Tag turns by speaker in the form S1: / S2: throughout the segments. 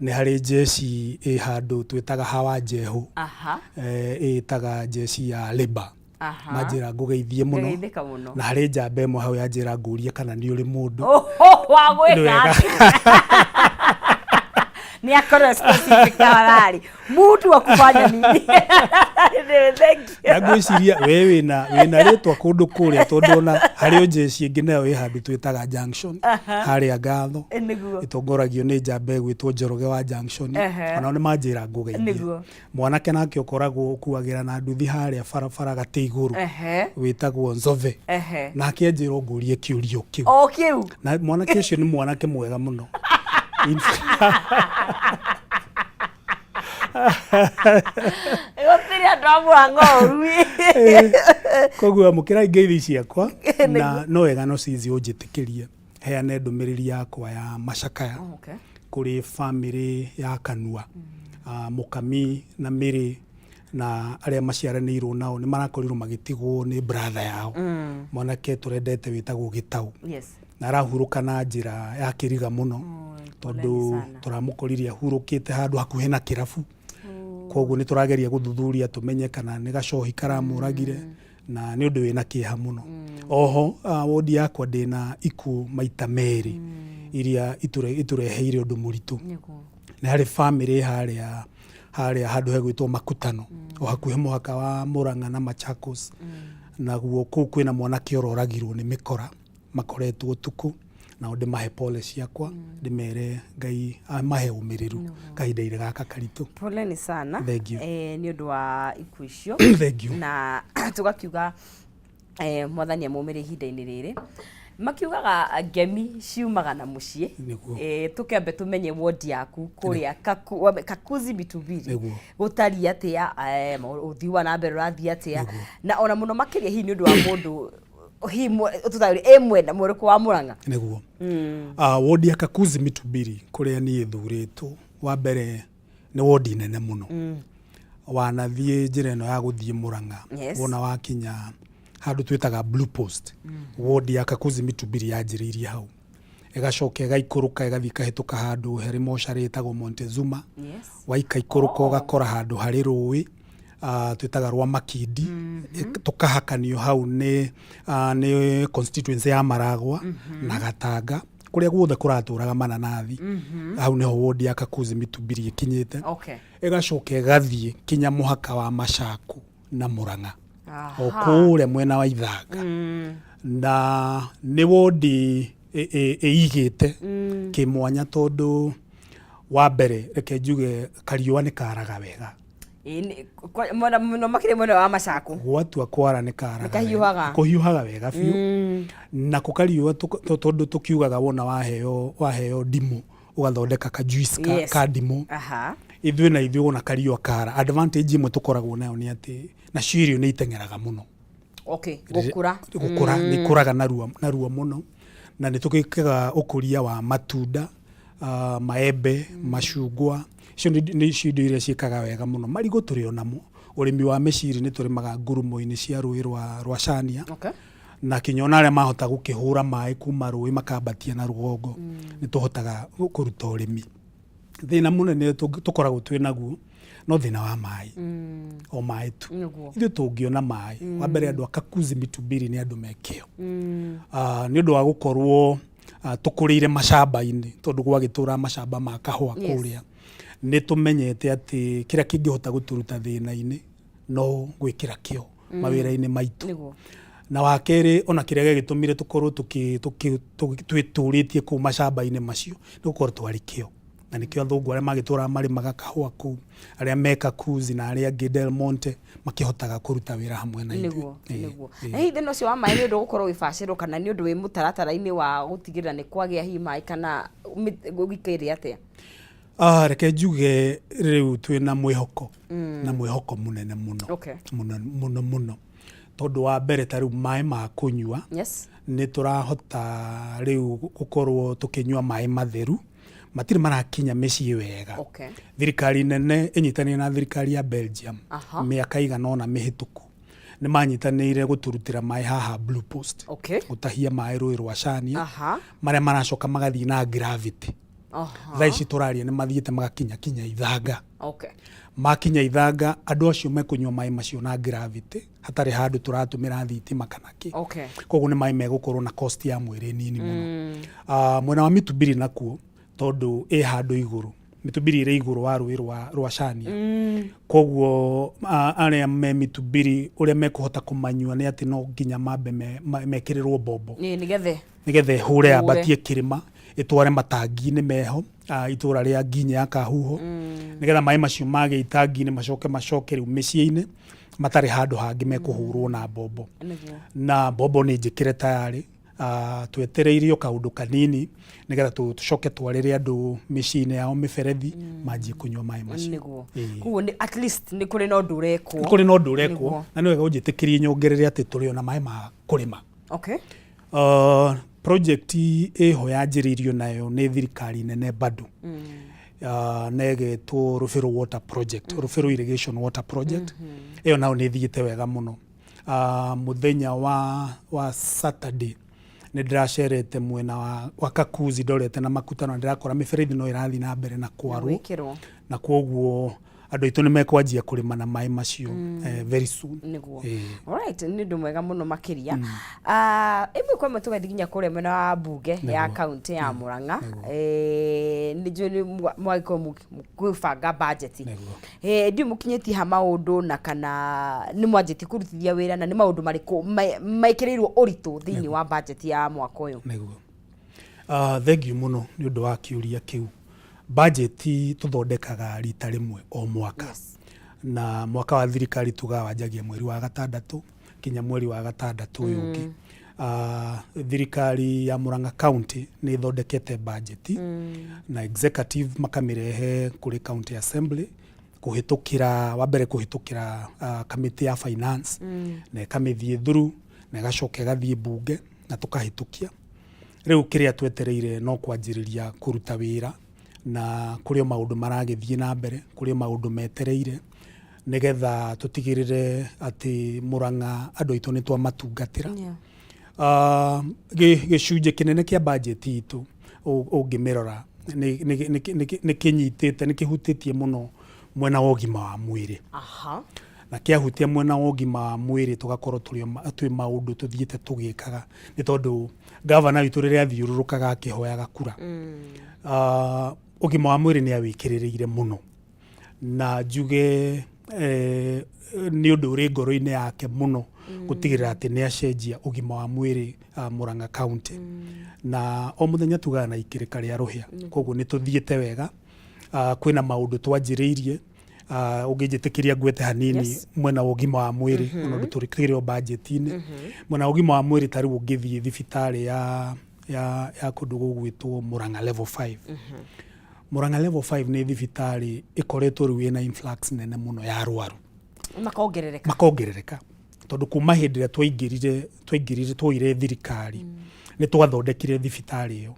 S1: Nĩ harĩ njeci ĩ handũ twĩtaga Hawa Njehũ. Ĩtaga njeci ya Labour. Manjĩra ngũgeithie mũno.
S2: Ngegeithĩka mũno.
S1: Na harĩ njamba ĩmwe hau yanjĩra ngũrie kana nĩ ũrĩ mũndũ.
S2: Wa gwĩka atĩa? Nĩ akorwo specific tafadhali. Mtu wa kufanya nini? Thank you.
S1: Na ngwĩciria we wĩna rĩtwa kũndũ kũrĩa tondũ ona harĩ o njeci ĩngĩ nayo ĩ handũ twĩtaga Junction harĩa Ngatho. Ĩtongoragio nĩ njamba ĩgwĩtwo Njoroge wa Junction. Onao nĩ manjĩra ngũgeithie. Mwanake nake ũkoragwo ũkuagĩra na nduthi harĩa barabara gatĩ igũrũ wĩtagwo Nzove. Nake anjĩra ngũrie kĩũria kĩu.
S2: O kĩu.
S1: Na mwanake ũcio nĩ mwanake mwega mũno.
S2: Gũtirĩ andũ a Mũrang'a ũru.
S1: Koguo amũkĩrai ngeithi ciakwa na no wega no cizi ũnjĩtĩkĩrie heane ndũmĩrĩri yakwa ya macakaya kũrĩ bamĩrĩ ya Kanua, Mũkami na Mĩrĩ na arĩa maciaranĩirwo nao nĩ marakorirwo magĩtigwo nĩ brother yao, mwanake tũrendete wĩtagwo Gĩtau. Na arahurũka na njĩra ya kĩriga mũno tondũ tũramũkorire ahurũkĩte handũ hakuhĩ na kĩrabu. Koguo nĩ tũrageria gũthuthuria tũmenye kana nĩ gacohi karamũragire na nĩ ũndũ wĩna kĩeha mũno. Oho wondi yakwa ndĩna ikuũ maita merĩ iria itũreheire ũndũ mũritũ. Nĩ harĩ bamĩrĩ harĩa harĩa handũ hegwĩtwo Makutano o hakuhĩ mũhaka wa Murang'a na Machakos. Naguo kũu kwĩna mwanake ũroragirwo nĩ mĩkora makoretwo ũtukũ, nao ndĩmahe pole ciakwa, ndĩmere Ngai amahe ũmĩrĩru kahinda-inĩ gaka karitũ.
S2: Poleni sana.
S1: Thank you.
S2: Nĩ ũndũ wa ikuũ icio.
S1: Thank you.
S2: Na tũgakiuga mwathani amũmĩre ihinda-inĩ rĩrĩ. Makiugaga ngemi ciumaga na mũciĩ. Tũkĩambe tũmenye wodi yaku kũrĩa Kakuzi Mitubiri. Gũtariĩ atĩa, ũthii wa na mbere ũrathiĩ atĩa. Na ona mũno makĩria hihi nĩ ũndũ wa mũndũ hihi tũtaũri ĩ mwena mũrĩkũ wa Mũrang'a?
S1: Nĩguo. Wodi ya Kakuzi Mitubiri kũrĩa niĩ thurĩtwo, wa mbere nĩ wodi nene mũno. Wanathiĩ njĩra ĩno ya gũthiĩ Mũrang'a, wona wakinya handũ twĩtaga Blue Post, wodi ya Kakuzi Mitubiri yanjĩrĩirie hau. Ĩgacoka ĩgaikũrũka ĩgathiĩ ĩkahĩtũka handũ harĩ mocarĩ ĩtagwo Montezuma. Waikaikũrũka ũgakora handũ harĩ rũĩ twĩtaga rwa Makindi, tũkahakanio hau nĩ constituency ya Maragwa na Gatanga, kũrĩa guothe kũratũraga mananathi. Hau nĩho wodi ya Kakuzi Mitubiri ĩkinyĩte. Ĩgacoka ĩgathiĩ kinya mũhaka wa Macaku na Murang'a. O kũrĩa mwena wa Ithanga. Na nĩ wodi ĩigĩte kĩmwanya tondũ wa mbere reke njuge kariũa nĩ karaga wega.
S2: Mũno makĩria mwena wa Macaku.
S1: Gwatua kwara nĩ karaga.
S2: Nĩ kahiũhaga.
S1: Kũhiũhaga wega biũ. Nako kariũa tondũ tũkiugaga wona waheo ndimũ ũgathondeka ka juice ka ndimũ. Ithuĩ na ithuĩ wona kariũa kara. Advantage ĩmwe tũkoragwo nayo nĩ atĩ nacio irio nĩ iteng'eraga mũno.
S2: Gũkũra.
S1: Gũkũra, nĩ ikũraga narua mũno. Na nĩ tũgĩkaga ũkũria wa matunda, maembe, macungwa. Icio nĩ indo iria ciĩkaga wega mũno. Marigũ tũrĩ o namo. Ũrĩmi wa mĩciri nĩ tũrĩmaga ngurumo-inĩ cia rũĩ rwa Cania. Na kinya ona arĩa mahota gũkĩhũra maĩ kuma rũĩ makambatia na rũgongo, nĩ tũhotaga kũruta ũrĩmi. Thĩna mũnene tũkoragwo twĩ naguo no thĩna wa maĩ. O maĩ tu. Ithuĩ tũngĩona maĩ, wa mbere andũ a Kakuzi Mitubiri nĩ andũ me kĩo. Nĩ ũndũ wa gũkorwo tũkũrĩire macamba-inĩ tondũ gwagĩtũra macamba ma kahũa kũrĩa. Nĩ tũmenyete atĩ kĩrĩa kĩngĩhota gũtũruta thĩna-inĩ no gwĩkĩra kĩo mawĩra-inĩ maitũ. Na wa kerĩ ona kĩrĩa gĩagĩtũmire tũkorwo twĩtũrĩtie kũu macamba-inĩ macio nĩ gũkorwo twarĩ kĩo. Na nĩkĩo athũngũ arĩa magĩtũraga marĩmaga kahũa kũu, arĩa me Kakuzi na arĩa angĩ Del Monte makĩhotaga kũruta wĩra hamwe na ithuĩ.
S2: Na hihi thĩna ũcio wa maĩ nĩ ũndũ ũgũkorwo ũgĩbacĩrwo kana nĩ ũndũ wĩ mũtaratara-inĩ wa gũtigĩrĩra nĩ kwagĩa hihi maĩ kana gũikare atĩa?
S1: Reke njuge rĩu twĩna mwĩhoko na mwĩhoko mũnene mũno. Mũno mũno mũno. Tondũ wa mbere ta rĩu maĩ ma kũnyua, nĩ tũrahota rĩu gũkorwo tũkĩnyua maĩ matheru, matirĩ marakinya mĩciĩ wega. Thirikari nene ĩnyitanĩire na thirikari ya Belgium mĩaka igana ũna mĩhĩtũku nĩ manyitanĩire gũtũrutĩra maĩ haha Blue Post, gũtahia maĩ rũĩ rwa Cania, marĩa maracoka magathiĩ na gravity. Thaa ici tũraria nĩ mathiĩte magakinya kinya ithanga.
S2: Okay.
S1: Makinya ithanga, andũ acio mekũnyua maĩ macio na gravity, hatarĩ handũ tũratũmĩra thitima kana kĩ. Koguo nĩ maĩ megũkorwo na cost ya mwĩrĩ nini mũno. Mwena wa Mĩtubiri nakuo, tondũ ĩ handũ igũrũ, Mĩtubiri ĩrĩ igũrũ wa rũĩ rwa Cania. Koguo arĩa me Mĩtubiri ũrĩa mekũhota kũmanyua nĩ atĩ no nginya mambe mekĩrĩrwo mbombo.
S2: Nĩgetha
S1: nĩgetha ĩhũre yambatie kĩrĩma ĩtware matangi-inĩ meho itũra rĩa Nginya ya Kahuho, nĩgetha maĩ macio magĩa itangi-inĩ macoke macoke rĩu mĩciĩ-inĩ matarĩ handũ hangĩ mekũhũrwo na mbombo. Na mbombo nĩ njĩkĩre tayarĩ, twetereire o kaũndũ kanini nĩgetha tũcoke twarĩre andũ mĩciĩ-inĩ yao mĩberethi, manjie kũnyua maĩ macio.
S2: Nĩguo. Koguo nĩ at least nĩ kũrĩ na ũndũ ũrekwo.
S1: Nĩ kũrĩ na ũndũ ũrekwo. Na nĩ wega ũnjĩtĩkĩrie nyongerere atĩ tũrĩ ona maĩ ma kũrĩma. Project ĩho yanjĩrĩirio nayo nĩ thirikari nene bado, na ĩgetwo Rũbĩrũ Water Project, Rũbĩrũ Irrigation Water Project. Ĩyo nayo nĩ ĩthiĩte wega mũno. Mũthenya wa Saturday nĩ ndĩracerete mwena wa Kakuzi ndorete na Makutano, na ndĩrakora mĩberethi no ĩrathiĩ na mbere na kwarwo.
S2: Gwĩkĩrwo.
S1: Na kwoguo andũ aitũ nĩ mekwanjia kũrĩma na maĩ macio very soon.
S2: Nĩguo. Alright, nĩ ũndũ mwega mũno makĩria. Ĩmwe kwa ĩmwe tũgathiĩ nginya kũrĩa mwena wa mbunge ya kaunti ya Murang'a. Nĩ njũĩ nĩ mwagĩkorwo mũgĩbanga budget. Ndiũĩ mũkinyĩtie ha maũndũ, na kana nĩ mwanjĩtie kũrutithia wĩra, na nĩ maũndũ marĩkũ mekĩrĩirwo ũritũ thĩinĩ wa budget ya mwaka ũyũ?
S1: Nĩguo. Thengiũ mũno nĩ ũndũ wa kĩũria kĩu. Budget tũthondekaga rita rĩmwe o mwaka. Na mwaka wa thirikari tugaga wanjagia mweri wa gatandatũ kinya mweri wa gatandatũ ũyũ ũngĩ. Thirikari ya Murang'a County nĩ ĩthondekete budget, na executive makamĩrehe kũrĩ county assembly kũhĩtũkĩra, wa mbere kũhĩtũkĩra kamĩtĩ ya finance, na ĩkamĩthiĩ through na ĩgacoka ĩgathiĩ mbunge na tũkahĩtũkia. Rĩu kĩrĩa twetereire no kwanjĩrĩria kũruta wĩra, na kũrĩ o maũndũ maragĩthiĩ na mbere, kũrĩ o maũndũ metereire nĩgetha tũtigĩrĩre atĩ Murang'a andũ aitũ nĩ twamatungatĩra. Gĩcunjĩ kĩnene kĩa budget itũ ũngĩmĩrora nĩ kĩnyitĩte, nĩ kĩhutĩtie mũno mwena wa ũgima wa mwĩrĩ. Na kĩahutia mwena wa ũgima wa mwĩrĩ tũgakorwo twĩ maũndũ tũthiĩte tũgĩkaga, nĩ tondũ gavana witũ rĩrĩa athiũrũrũkaga akĩhoyaga kura, ũgima wa mwĩrĩ nĩ awĩkĩrĩrĩire mũno, na njuge nĩ ũndũ ũrĩ ngoro-inĩ yake mũno gũtigĩrĩra atĩ nĩ acenjia ũgima wa mwĩrĩ Murang'a County. Na o mũthenya tugaga na ikĩrĩka rĩa rũhĩa, koguo nĩ tũthiĩte wega. Kwĩna maũndũ twanjĩrĩirie, ũngĩnjĩtĩkĩria ngwete hanini. Mwena wa ũgima wa mwĩrĩ, ona ũndũ tũrĩ o budget-inĩ, mwena wa ũgima wa mwĩrĩ, ta rĩu ũngĩthiĩ thibitarĩ ya kũndũ gũgwĩtwo Murang'a Level 5. Murang'a Level 5 nĩ thibitarĩ ĩkoretwo rĩu ĩna influx nene mũno ya arwaru.
S2: Makongerereka.
S1: Makongerereka, tondũ kuma hĩndĩ ĩrĩa twaingĩrire twoire thirikari, nĩ twathondekire thibitarĩ ĩyo,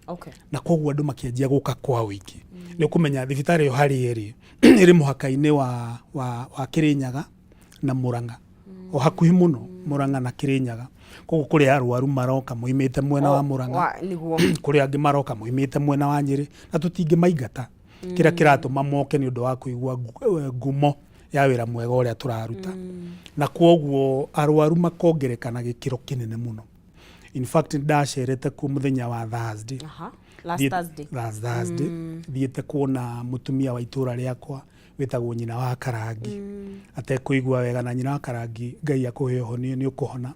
S1: na koguo andũ makĩanjia gũka kwa ũingĩ. Nĩ ũkũmenya thibitarĩ ĩyo harĩa ĩrĩ mũhaka-inĩ wa Kĩrĩnyaga na Murang'a, o hakuhĩ mũno Murang'a na Kĩrĩnyaga. Koguo kũrĩ arwaru maroka moimĩte mwena wa Murang'a,
S2: Nĩguo.
S1: kũrĩ angĩ maroka moimĩte mwena wa Nyĩrĩ, na tũtingĩmaingata. Kĩrĩa kĩratũma moke nĩ ũndũ wa kũigua ngumo ya wĩra mwega ũrĩa tũraruta, na kwoguo arwaru makongereka na gĩkĩro kĩnene mũno. In fact, ndacerete kuo mũthenya wa Thursday.
S2: Last Thursday.
S1: Last Thursday thiĩte kuona mũtumia wa itũra rĩakwa wĩtagwo nyina wa Karangi atekũigua wega, na nyina wa Karangi, Ngai akũhe ũhonio, nĩ ũkũhona,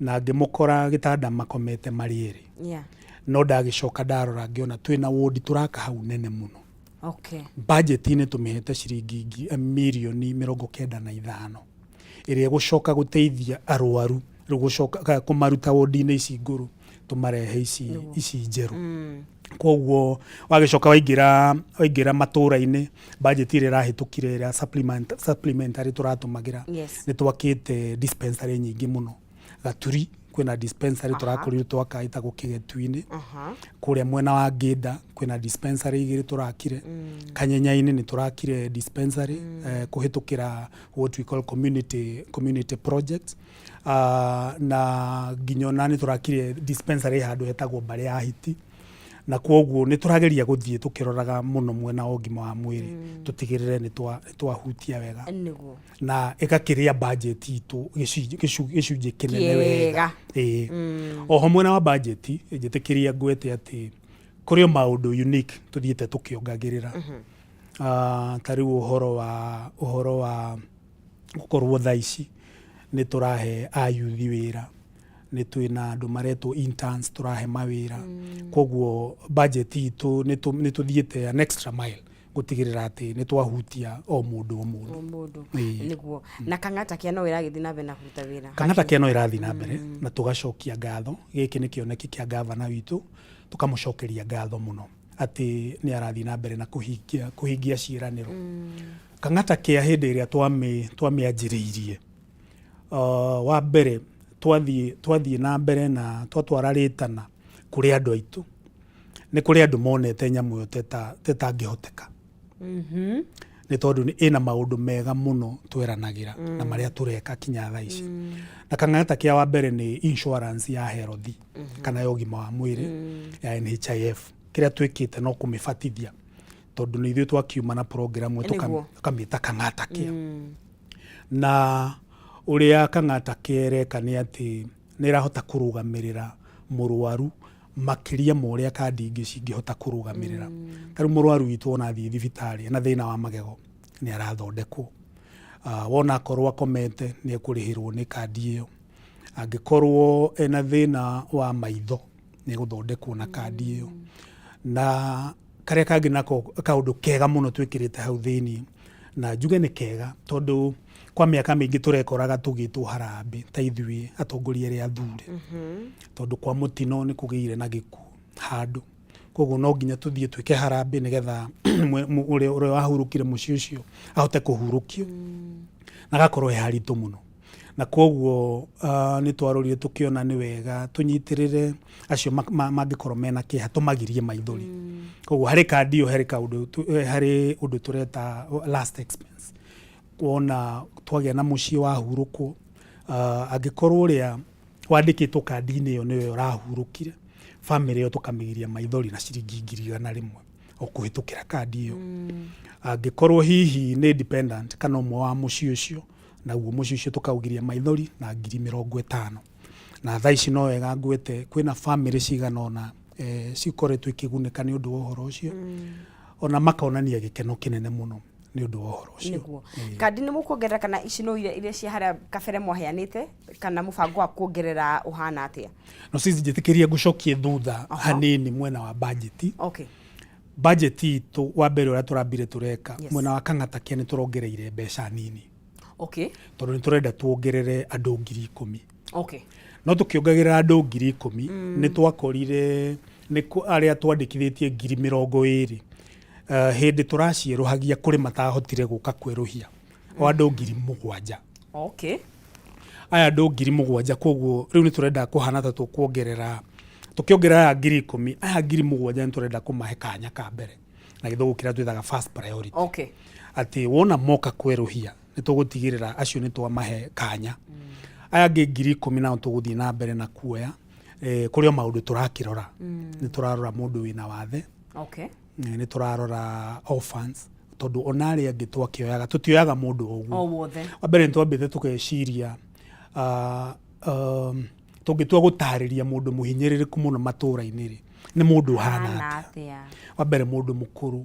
S1: na ngĩmũkora gĩtanda makomete marĩ erĩ. No ndagĩcoka ndarora ngĩona twĩna wodi tũraka hau nene mũno. Budget-inĩ tũmĩhete ciringi mirioni 95 ĩrĩa ĩgũcoka gũteithia arwaru rĩu gũcoka kũmaruta wodi-inĩ ici ngũrũ tũmarehe ici njerũ. Koguo wagĩcoka waingĩra matũra-inĩ, budget ĩrĩa ĩrahĩtũkire ĩrĩa supplementary tũratũmagĩra, nĩ twakĩte dispensary nyingĩ mũno. Gaturi kwĩna dispensary tũrakorirwo twaka ĩtagwo Kĩgetu-inĩ. Kũrĩa mwena wa Ngĩnda kwĩna dispensary igĩrĩ tũrakire. Kanyenya-inĩ nĩ tũrakire dispensary kũhĩtũkĩra what we call community projects, na nginya ona nĩ tũrakire dispensary handũ hetagwo Mbarĩ ya Hiti. Na kwoguo nĩ tũrageria gũthiĩ tũkĩroraga mũno mwena wa ũgima wa mwĩrĩ, tũtigĩrĩre nĩ twahutia wega.
S2: Nĩguo.
S1: Na ĩgakĩrĩa budget itũ gĩcunjĩ kĩnene wega. Ĩĩ. Oho mwena wa budget, njĩtĩkĩria ngwete atĩ kũrĩ o maũndũ unique tũthiĩte tũkĩongagĩrĩra. Ta rĩu ũhoro wa gũkorwo thaa ici nĩ tũrahe ayuthi wĩra, nĩ twĩna andũ maretwo interns tũrahe mawĩra. Koguo budget itũ nĩ tũthiĩte an extra mile gũtigĩrĩra atĩ nĩ twahutia o mũndũ o mũndũ.
S2: O mũndũ.
S1: Ĩĩ.
S2: Nĩguo. Na Kang'ata Kĩa no ĩragĩthiĩ na mbere na kũruta wĩra?
S1: Kang'ata Kĩa no ĩrathiĩ na mbere, na tũgacokia ngatho. Gĩkĩ nĩ kĩoneki kĩa gavana witũ, tũkamũcokeria ngatho mũno atĩ nĩ arathiĩ na mbere na kũhingia ciĩranĩro. Kang'ata Kĩa hĩndĩ ĩrĩa twamĩanjĩrĩirie, wa mbere twathiĩ na mbere na twatwara rĩtana kũrĩ andũ aitũ, nĩ kũrĩ andũ monete nyamũ ĩyo tetangĩhoteka, nĩ tondũ ĩna maũndũ mega mũno tweranagĩra na marĩa tũreka kinya thaa ici. Na Kang'ata Kĩa wa mbere nĩ insurance ya health kana ya ũgima wa mwĩrĩ ya NHIF. Kĩrĩa twĩkĩte no kũmĩbatithia, tondũ nĩ ithuĩ twakiuma na program ĩyo, tũkamĩta Kang'ata Kĩa. Na ũrĩa Kang'ata Kĩa ĩreka nĩ atĩ nĩ ĩrahota kũrũgamĩrĩra mũrwaru makĩria ma ũrĩa kandi ingĩ cingĩhota kũrũgamĩrĩra. Ta rĩu mũrwaru witũ ona athiĩ thibitarĩ ena thĩna wa magego, nĩ arathondekwo. Wona akorwo akomete, nĩ ekũrĩhĩrwo nĩ kandi ĩyo. Angĩkorwo ena thĩna wa maitho, nĩ egũthondekwo na kandi ĩyo. Na karĩa kangĩ nako kaũndũ kega mũno twĩkĩrĩte hau thĩiniĩ, na njuge nĩ kega tondũ kwa mĩaka mĩingĩ tũrekoraga tũgĩtwo harambĩ ta ithuĩ atongoria arĩa athure, tondũ kwa mũtino nĩ kũgĩire na gĩkuũ handũ, koguo no nginya tũthiĩ twĩke harambĩ nĩgetha ũrĩa wahurũkire mũciĩ ũcio ahote kũhurũkio, na gakorwo he haritũ mũno. Na koguo nĩ twarorire tũkĩona nĩ wega tũnyitĩrĩre acio mangĩkorwo mena kĩeha, tũmagirie maithori. Koguo harĩ kandi ĩyo harĩ kaũndũ harĩ ũndũ tũreta last expense. Wona twagĩa na mũciĩ wahurũkwo, angĩkorwo ũrĩa wandĩkĩtwo kandi-inĩ ĩyo nĩwe ũrahurũkire, bamĩrĩ ĩyo tũkamĩgiria maithori na ciringi 100,000 o kũhĩtũkĩra kandi ĩyo. Angĩkorwo hihi nĩ dependent kana ũmwe wa mũciĩ ũcio, naguo mũciĩ ũcio tũkaũgiria maithori na 50,000. Na thaa ici no wega ngwete kwĩna bamĩrĩ cigana ũna cikoretwo ikĩgunĩka nĩ ũndũ wa ũhoro ũcio, ona makonania gĩkeno kĩnene mũno nĩ ũndũ wa ũhoro ũcio.
S2: Nĩguo. Kandi nĩ mũkuongerera kana ici no iria cia harĩa kabere mwaheanĩte, kana mũbango wa kuongerera ũhana atĩa?
S1: No cici njĩtĩkĩrie ngũcokie thutha hanini mwena wa budget. Budget itũ, wa mbere ũrĩa tũrambire tũreka, mwena wa Kang'ata Kĩa nĩ tũrongereire mbeca nini, tondũ nĩ tũrenda tuongerere andũ 10,000. No tũkĩongagĩrĩra andũ 10,000, nĩ twakorire nĩ arĩa twandĩkithĩtie 20,000, hĩndĩ tũracierũhagia kũrĩ matahotire gũka kwerũhia, o andũ 7,000. Aya andũ 7,000, koguo rĩu nĩ tũrenda kũhana ta tũkuongerera. Tũkĩongerera aya 10,000, aya 7,000 nĩ tũrenda kũmahe kanya ka mbere, na gĩthũngũ kĩrĩa twĩtaga first priority, atĩ wona moka kwerũhia, nĩ tũgũtigĩrĩra acio nĩ twamahe kanya. Aya angĩ 10,000 nao tũgũthiĩ na mbere na kuoya. Kũrĩ o maũndũ tũrakĩrora. Nĩ tũrarora mũndũ wĩna wathe, nĩ tũrarora orphans, tondũ ona arĩa angĩ twakĩoyaga, tũtioyaga mũndũ o ũguo.
S2: O wothe.
S1: Wa mbere nĩ twambĩte tũgeciria, tũngĩtua gũtarĩria mũndũ mũhinyĩrĩrĩku mũno matũũra-inĩ rĩ, nĩ mũndũ ũhana
S2: Hana
S1: atĩa?
S2: Atĩa?
S1: Wa mbere mũndũ mũkũrũ,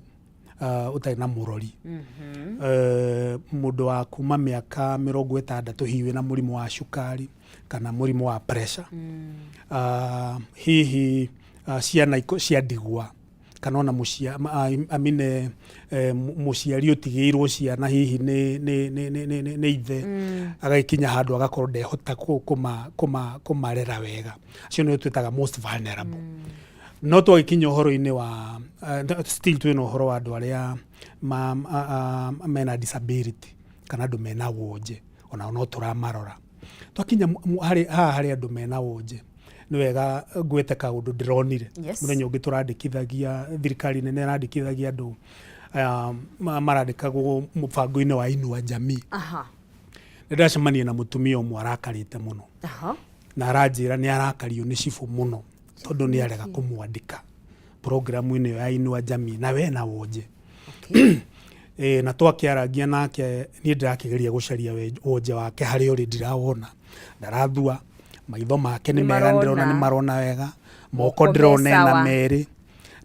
S1: ũtarĩ na mũrori, mũndũ wa kuma mĩaka 60, hihi wĩna mũrimũ wa cukari kana mũrimũ wa pressure, hihi ciana cia ndigwa, kana ona I mean, mũciari ũtigĩirwo ciana hihi nĩ ithe, agagĩkinya handũ agakorwo ndehota kũmarera wega. Acio nĩo twĩtaga most vulnerable. No twagĩkinya ũhoro-inĩ wa still twĩna ũhoro wa andũ arĩa mena disability kana andũ mena wonje, onao no tũramarora. Twakinya haha harĩ andũ mena wonje, nĩ wega ngwĩte kaũndũ ndĩronire. Mũthenya ũngĩ tũrandĩkithagia, thirikari nene ĩrandĩkithagia andũ aya marandĩkagwo mũbango-inĩ wa Inua Jamii, nĩ ndacemania na mũtumia ũmwe arakarĩte mũno, na aranjĩra nĩ arakario nĩ cibũ mũno tondũ nĩ arega kũmwandĩka. programu-inĩ ĩyo ya Inua Jamii na we na wonje. Na twakĩarangia nake niĩ ndĩrakĩgeria gũcaria wonje wake harĩa ũrĩ ndirawona, ndarathua, maitho make nĩ mega, ndĩrona nĩ marona wega, moko ndĩrona ena merĩ.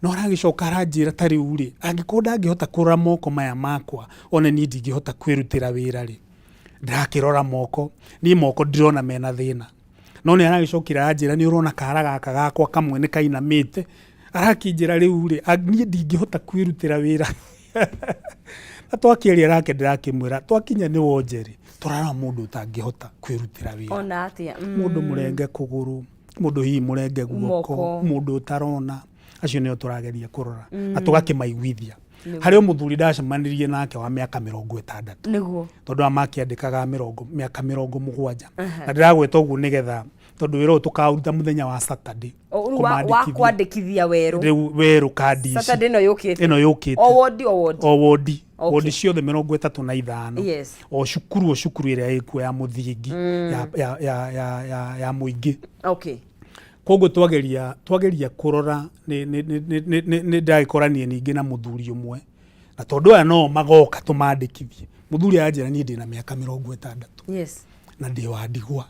S1: No aragĩcoka aranjĩra ta rĩu rĩ, angĩkorwo ndangĩhota kũrora moko maya makwa one niĩ ndingĩhota kwĩrutĩra wĩra rĩ, ndĩrakĩrora moko, niĩ moko ndirona mena thĩna. No nĩ aragĩcokire aranjĩra nĩ ũrona kara gaka gakwa kamwe nĩ kainamĩte, arakĩnjĩra rĩu rĩ, niĩ ndingĩhota kwĩrutĩra wĩra. Na twakĩaria nake ndĩrakĩmwĩra twakinya nĩ wonje rĩ, tũrarora mũndũ ũtangĩhota kwĩrutĩra wĩra.
S2: Ona atĩa?
S1: Mũndũ mũrenge kũgũrũ, mũndũ hihi mũrenge guoko, mũndũ ũtarona, acio nĩo tũrageria kũrora na tũgakĩmaiguithia. Harĩ o mũthuri ndacemanirie nake wa mĩaka 60.
S2: Nĩguo.
S1: Tondũ aya makĩandĩkaga mĩaka 70. Na ndĩragweta ũguo nĩgetha tondũ wĩra ũyũ tũkaũruta mũthenya wa Saturday.
S2: Wa kwandĩkithia werũ.
S1: Rĩu werũ kandi ici.
S2: Saturday ĩno yũkĩte.
S1: Ĩno yũkĩte.
S2: O wodi o wodi.
S1: O wodi. Wodi ciothe 35.
S2: Yes.
S1: O cukuru o cukuru ĩrĩa ĩkuo ya mũthingi ya mũingĩ.
S2: Okay.
S1: Koguo twageria kũrora nĩ ndagĩkoranie ningĩ na mũthuri ũmwe, na tondũ aya no magoka tũmandĩkithie. Mũthuri aranjĩra niĩ ndĩna mĩaka 60.
S2: Yes.
S1: Na ndĩ wa ndigwa.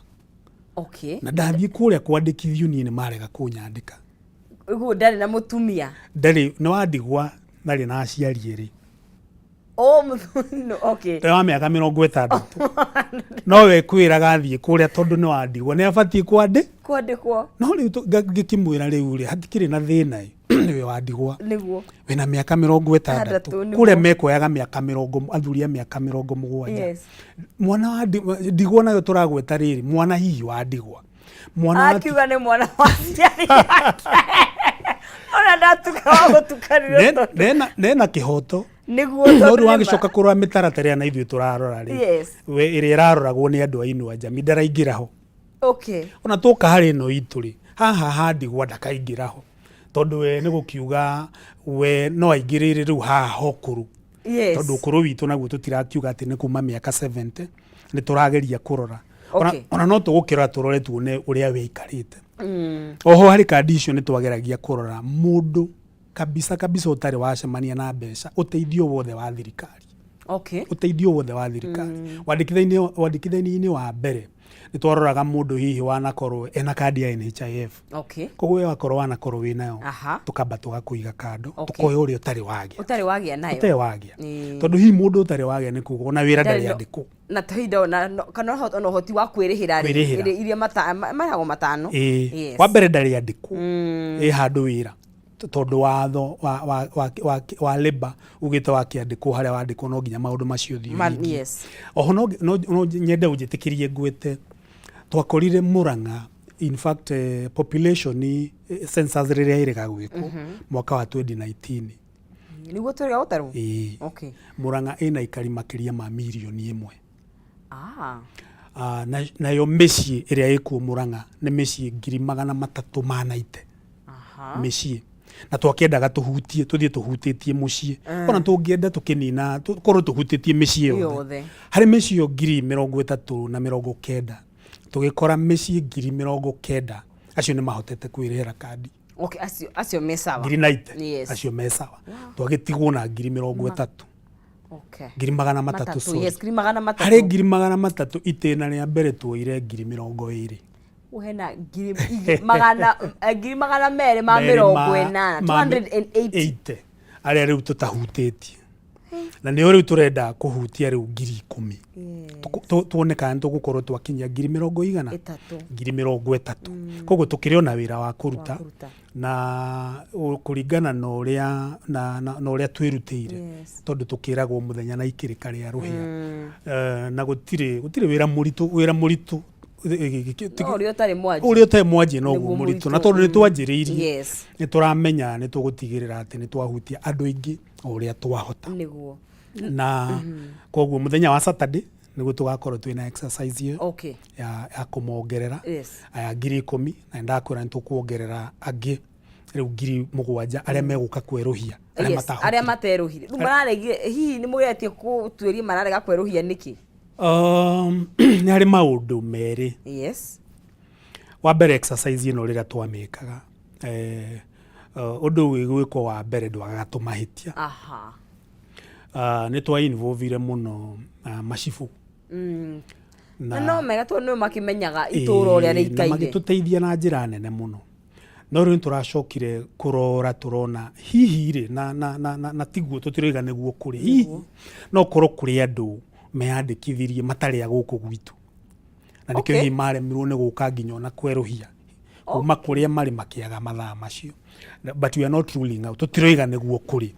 S2: Okay.
S1: Na ndathiĩ kũrĩa kwandĩkithio niĩ nĩ marega kũnyandĩka.
S2: Ũguo ndarĩ na mũtumia?
S1: Ndarĩ, nĩ wa ndigwa, ndarĩ na aciari erĩ.
S2: Oh, mũthuri no, okay.
S1: Nĩ wa mĩaka 60. No we kwĩraga athiĩ kũrĩa tondũ nĩ wa ndigwa, nĩ abatiĩ
S2: kwandĩkwo.
S1: No rĩu ngĩkĩmwĩra rĩu rĩ, hatikĩrĩ na thĩna ĩ, nĩwe wa ndigwa.
S2: Nĩguo.
S1: Wĩna mĩaka 60.
S2: Tandatũ, nĩguo.
S1: Kũrĩa mekuoyaga mĩaka mĩrongo, athuri a mĩaka 70.
S2: Yes.
S1: Mwana wa ndigwa nayo tũragweta rĩrĩ, mwana hihi wa ndigwa. Mwana wa
S2: Akiuga nĩ mwana wa aciari ake. Ona ndatuka wa gũtukanĩrwo tondũ.
S1: Nena kĩhoto.
S2: Nĩguo
S1: No
S2: tondũ
S1: rĩu
S2: nĩ ma.
S1: wagĩcoka kũrora mĩtaratara ĩrĩa na ithuĩ tũrarora rĩ.
S2: Yes.
S1: We ĩrĩa ĩraroragwo nĩ andũ a Inua Jamii ndaraingĩra ho.
S2: Okay.
S1: Ona twoka harĩ ĩno itũ rĩ, haha ha ndigwa ndakaingĩra ho. Tondũ we nĩ gũkiuga we no aingĩrĩre rĩu haha hokũrũ.
S2: Yes.
S1: Tondũ ũkũrũ witũ naguo tũtirakiuga atĩ nĩ kuma mĩaka 70, nĩ tũrageria kũrora.
S2: Okay.
S1: Ona no tũgũkĩrora tũrore tuone ũrĩa wĩikarĩte. Oho harĩ kandi icio nĩ twageragia kũrora mũndũ kabisa kabisa ũtarĩ wacemania na mbeca, ũteithio wothe wa thirikari.
S2: Okay.
S1: Ũteithio wothe wa thirikari. Wandĩkithia-inĩ wa mbere nĩ twaroraga mũndũ hihi wanakorwo ena kandi ya NHIF.
S2: Okay.
S1: Koguo we wakorwo wanakorwo wĩnayo,
S2: Aha.
S1: tũkamba tũgakũiga kando,
S2: Okay.
S1: tũkoya ũrĩa ũtarĩ wagĩa.
S2: Ũtarĩ wagĩa nayo.
S1: Ũtarĩ wagĩa.
S2: Ĩĩ.
S1: Tondũ hihi mũndũ ũtarĩ wagĩa nĩ kuga ona wĩra ndarĩ andĩkwo.
S2: Na tohinda ona no, kana ona ũhoti wa kwĩrĩhĩra rĩ,
S1: Kwĩrĩhĩra.
S2: iria maragwo matano.
S1: Ĩĩ.
S2: Yes.
S1: Wa mbere ndarĩ andĩkwo. Ĩ handũ wĩra. Tondũ watho wa labor ugĩte wakĩandĩkwo harĩa wandĩkwo no nginya maũndũ macio ũthiĩ ũhingie.
S2: Yes.
S1: Oho no nyende ũnjĩtĩkĩrie ngwĩte, twakorire Murang'a, in fact, population census rĩrĩa ĩrĩga gwĩkwo mwaka wa 2019.
S2: Nĩguo twĩrĩga gũtarwo?
S1: Ĩĩ.
S2: Okay.
S1: Murang'a ĩna aikari makĩria ma mirioni 1.
S2: Ah.
S1: Nayo mĩciĩ ĩrĩa ĩkuo Murang'a nĩ mĩciĩ ngiri magana matatũ ma naite.
S2: Aha.
S1: Mĩciĩ. Na twakĩendaga tũhutie, tũthiĩ tũhutĩtie mũciĩ. Ona tũngĩenda tũkĩnina, tũkorwo tũhutĩtie mĩciĩ yothe.
S2: Yothe.
S1: Harĩ mĩciĩ ĩyo ngiri mĩrongo ĩtatũ na mĩrongo kenda, tũgĩkora mĩciĩ ngiri mĩrongo kenda, acio nĩ mahotete kwĩrĩhĩra kandi.
S2: Okay, acio me sawa.
S1: Ngiri naite.
S2: Yes.
S1: Acio me sawa. Twagĩtigwo na ngiri mĩrongo ĩtatũ.
S2: Okay.
S1: Ngiri magana matatũ,
S2: Matatũ,
S1: sorry.
S2: yes, ngiri magana matatũ.
S1: Harĩ ngiri magana matatũ itĩna rĩa mbere tuoire ngiri mĩrongo ĩrĩ.
S2: Hena ngiri magana, ngiri magana merĩ ma
S1: Merĩ
S2: mĩrongo ĩnana,
S1: ma
S2: 280.
S1: eighty. Arĩa rĩu tũtahutĩtie. Na nĩo rĩu tũrenda kũhutia rĩu ngiri ikũmi.
S2: Yes.
S1: Tuone kana nĩtũgũkorwo twakinyia ngiri mĩrongo igana?
S2: Ĩtatũ.
S1: Ngiri mĩrongo ĩtatũ. Koguo tũkĩrĩ ona wĩra wa kũruta.
S2: Wa kũruta.
S1: Na kũringana na ũrĩa, na, na, na ũrĩa twĩrutĩire.
S2: Yes.
S1: Tondũ tũkĩragwo mũthenya na ikĩrĩka rĩa rũhĩa. Na gũtirĩ wĩra mũritũ, wĩra mũritũ.
S2: No ũrĩa ũtarĩ mwanjie.
S1: Ũrĩa ũtarĩ mwanjie noguo
S2: Nĩguo
S1: mũritũ. Na
S2: mũritũ.
S1: tondũ nĩ twanjĩrĩirie,
S2: Yes.
S1: nĩ tũramenya nĩ tũgũtigĩrĩra atĩ nĩ twahutia andũ aingĩ o ũrĩa twahota.
S2: Nĩguo.
S1: Na koguo mũthenya wa Saturday nĩguo tũgakorwo twĩna exercise ĩyo
S2: Okay.
S1: ya kũmongerera.
S2: Yes.
S1: Aya ngiri ikũmi, na nĩndakwĩra nĩ tũkuongerera angĩ rĩu ngiri mũgwanja arĩa megũka kwerũhia, arĩa
S2: Yes,
S1: matahotire.
S2: arĩa materũhire. Rĩu mararegire, hihi nĩ mũgeretie gũtuĩria mararega kwerũhia nĩkĩ?
S1: Nĩ harĩ maũndũ merĩ.
S2: Yes.
S1: Wa mbere exercise ĩno rĩrĩa twamĩkaga, Ũndũ ũyũ gwĩkwo wa mbere ndwagaga tũmahĩtia. Nĩ twa involve mũno macibũ.
S2: Na no mega tondũ nĩo makĩmenyaga itũũra ũrĩa
S1: Ĩĩ, na
S2: rĩikaire.
S1: Magĩtũteithia na njĩra nene mũno, no rĩu nĩ tũracokire kũrora tũrona hihi rĩ na tiguo tũtiroiga nĩguo kũrĩ, hihi no korwo kũrĩ andũ meyandĩkithirie matarĩ a gũkũ gwitũ na nĩkĩo hihi maremirwo nĩ gũka nginya ona kwerũhia kuma kũrĩa marĩ makĩaga mathaa macio, but we are not ruling out, tũtiroiga nĩguo kũrĩ.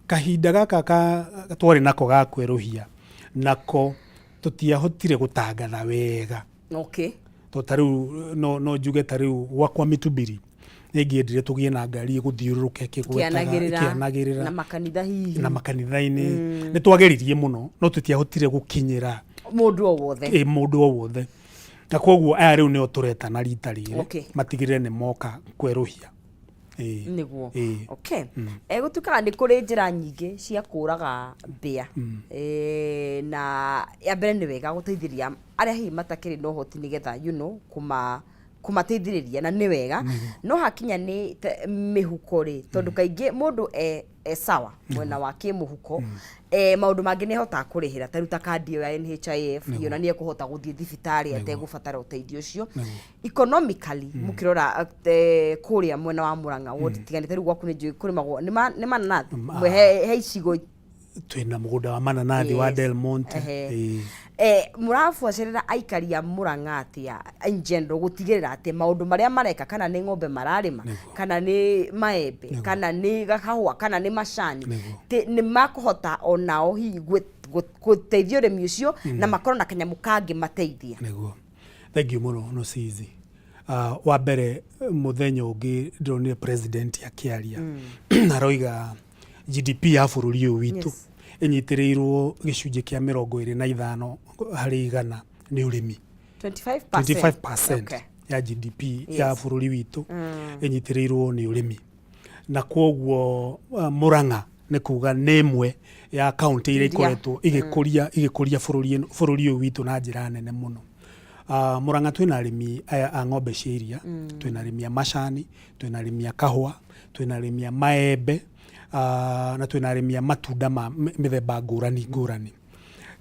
S1: Kahinda gaka ka twarĩ nako ga kwerũhia nako tũtiahotire gũtangatha wega. To ta rĩu no njuge ta rĩu gwakwa Mĩtubiri nĩ ingĩendire tũgĩe na ngari ĩgũthiũrũrũka ĩkĩgwetaga.
S2: Ĩkĩanagĩrĩra.
S1: Ĩkĩanagĩrĩra.
S2: Na makanitha hihi.
S1: Na makanitha-inĩ. Nĩ twageririe mũno no tũtiahotire gũkinyĩra
S2: mũndũ o wothe.
S1: Ĩ, mũndũ o wothe, na koguo aya rĩu nĩo tũretana rita rĩrĩ matigĩrĩre nĩ moka kwerũhia. Ĩĩ.
S2: Nĩguo.
S1: Ĩĩ.
S2: Okay. Gũtuĩkaga nĩ kũrĩ njĩra nyingĩ cia kũraga mbĩa. Na ya mbere nĩ wega gũteithĩrĩria arĩa hihi matakĩrĩ na ũhoti nĩgetha kũmateithĩrĩria, na nĩ wega, no hakinya nĩ mĩhuko rĩ, tondũ kaingĩ mũndũ e sawa mwena wa kĩmũhuko, maũndũ mangĩ nĩ ahotaga kũrĩhĩra, ta rĩu ta kandi ĩyo ya NHIF, ona nĩ ekũhota gũthiĩ thibitarĩ ategũbatara ũteithio ũcio. Economically, mũkĩrora kũrĩa mwena wa Murang'a ward tiganĩte, rĩu gwaku nĩ njũĩ kũrĩmagwo nĩ mananathi. He icigo
S1: Twĩna mũgũnda wa mananathi wa Del Monte. Ĩĩ.
S2: Mũrabuatĩrĩra aikari a Murang'a atĩa in general gũtigĩrĩra atĩ maũndũ marĩa mareka, kana nĩ ng'ombe mararĩma, kana nĩ maembe, kana nĩ kahũa, kana nĩ macani, nĩ makũhota onao hihi gũteithia ũrĩmi ũcio na makorwo na kanyamũ kangĩ mateithia?
S1: Nĩguo, thank you mũno. No cizi wa mbere mũthenya ũngĩ ndĩronire president akĩaria, aroiga GDP ya bũrũri ũyũ witũ ĩnyitĩrĩirwo gĩcunjĩ kĩa 25% nĩ ũrĩmi.
S2: 25%?
S1: 25% ya GDP ya bũrũri witũ ĩnyitĩrĩirwo nĩ ũrĩmi, na kwoguo Murang'a nĩ kuga nĩ ĩmwe ya kaunti iria
S2: Iria.
S1: ikoretwo igĩkũria bũrũri ũyũ witũ na njĩra nene mũno. Murang'a twĩna arĩmi aya a ng'ombe cia iria, twĩna arĩmi a macani, twĩna arĩmi a kahũa, twĩna arĩmi a maembe, na twĩna arĩmi a matunda ma mĩthemba ngũrani ngũrani.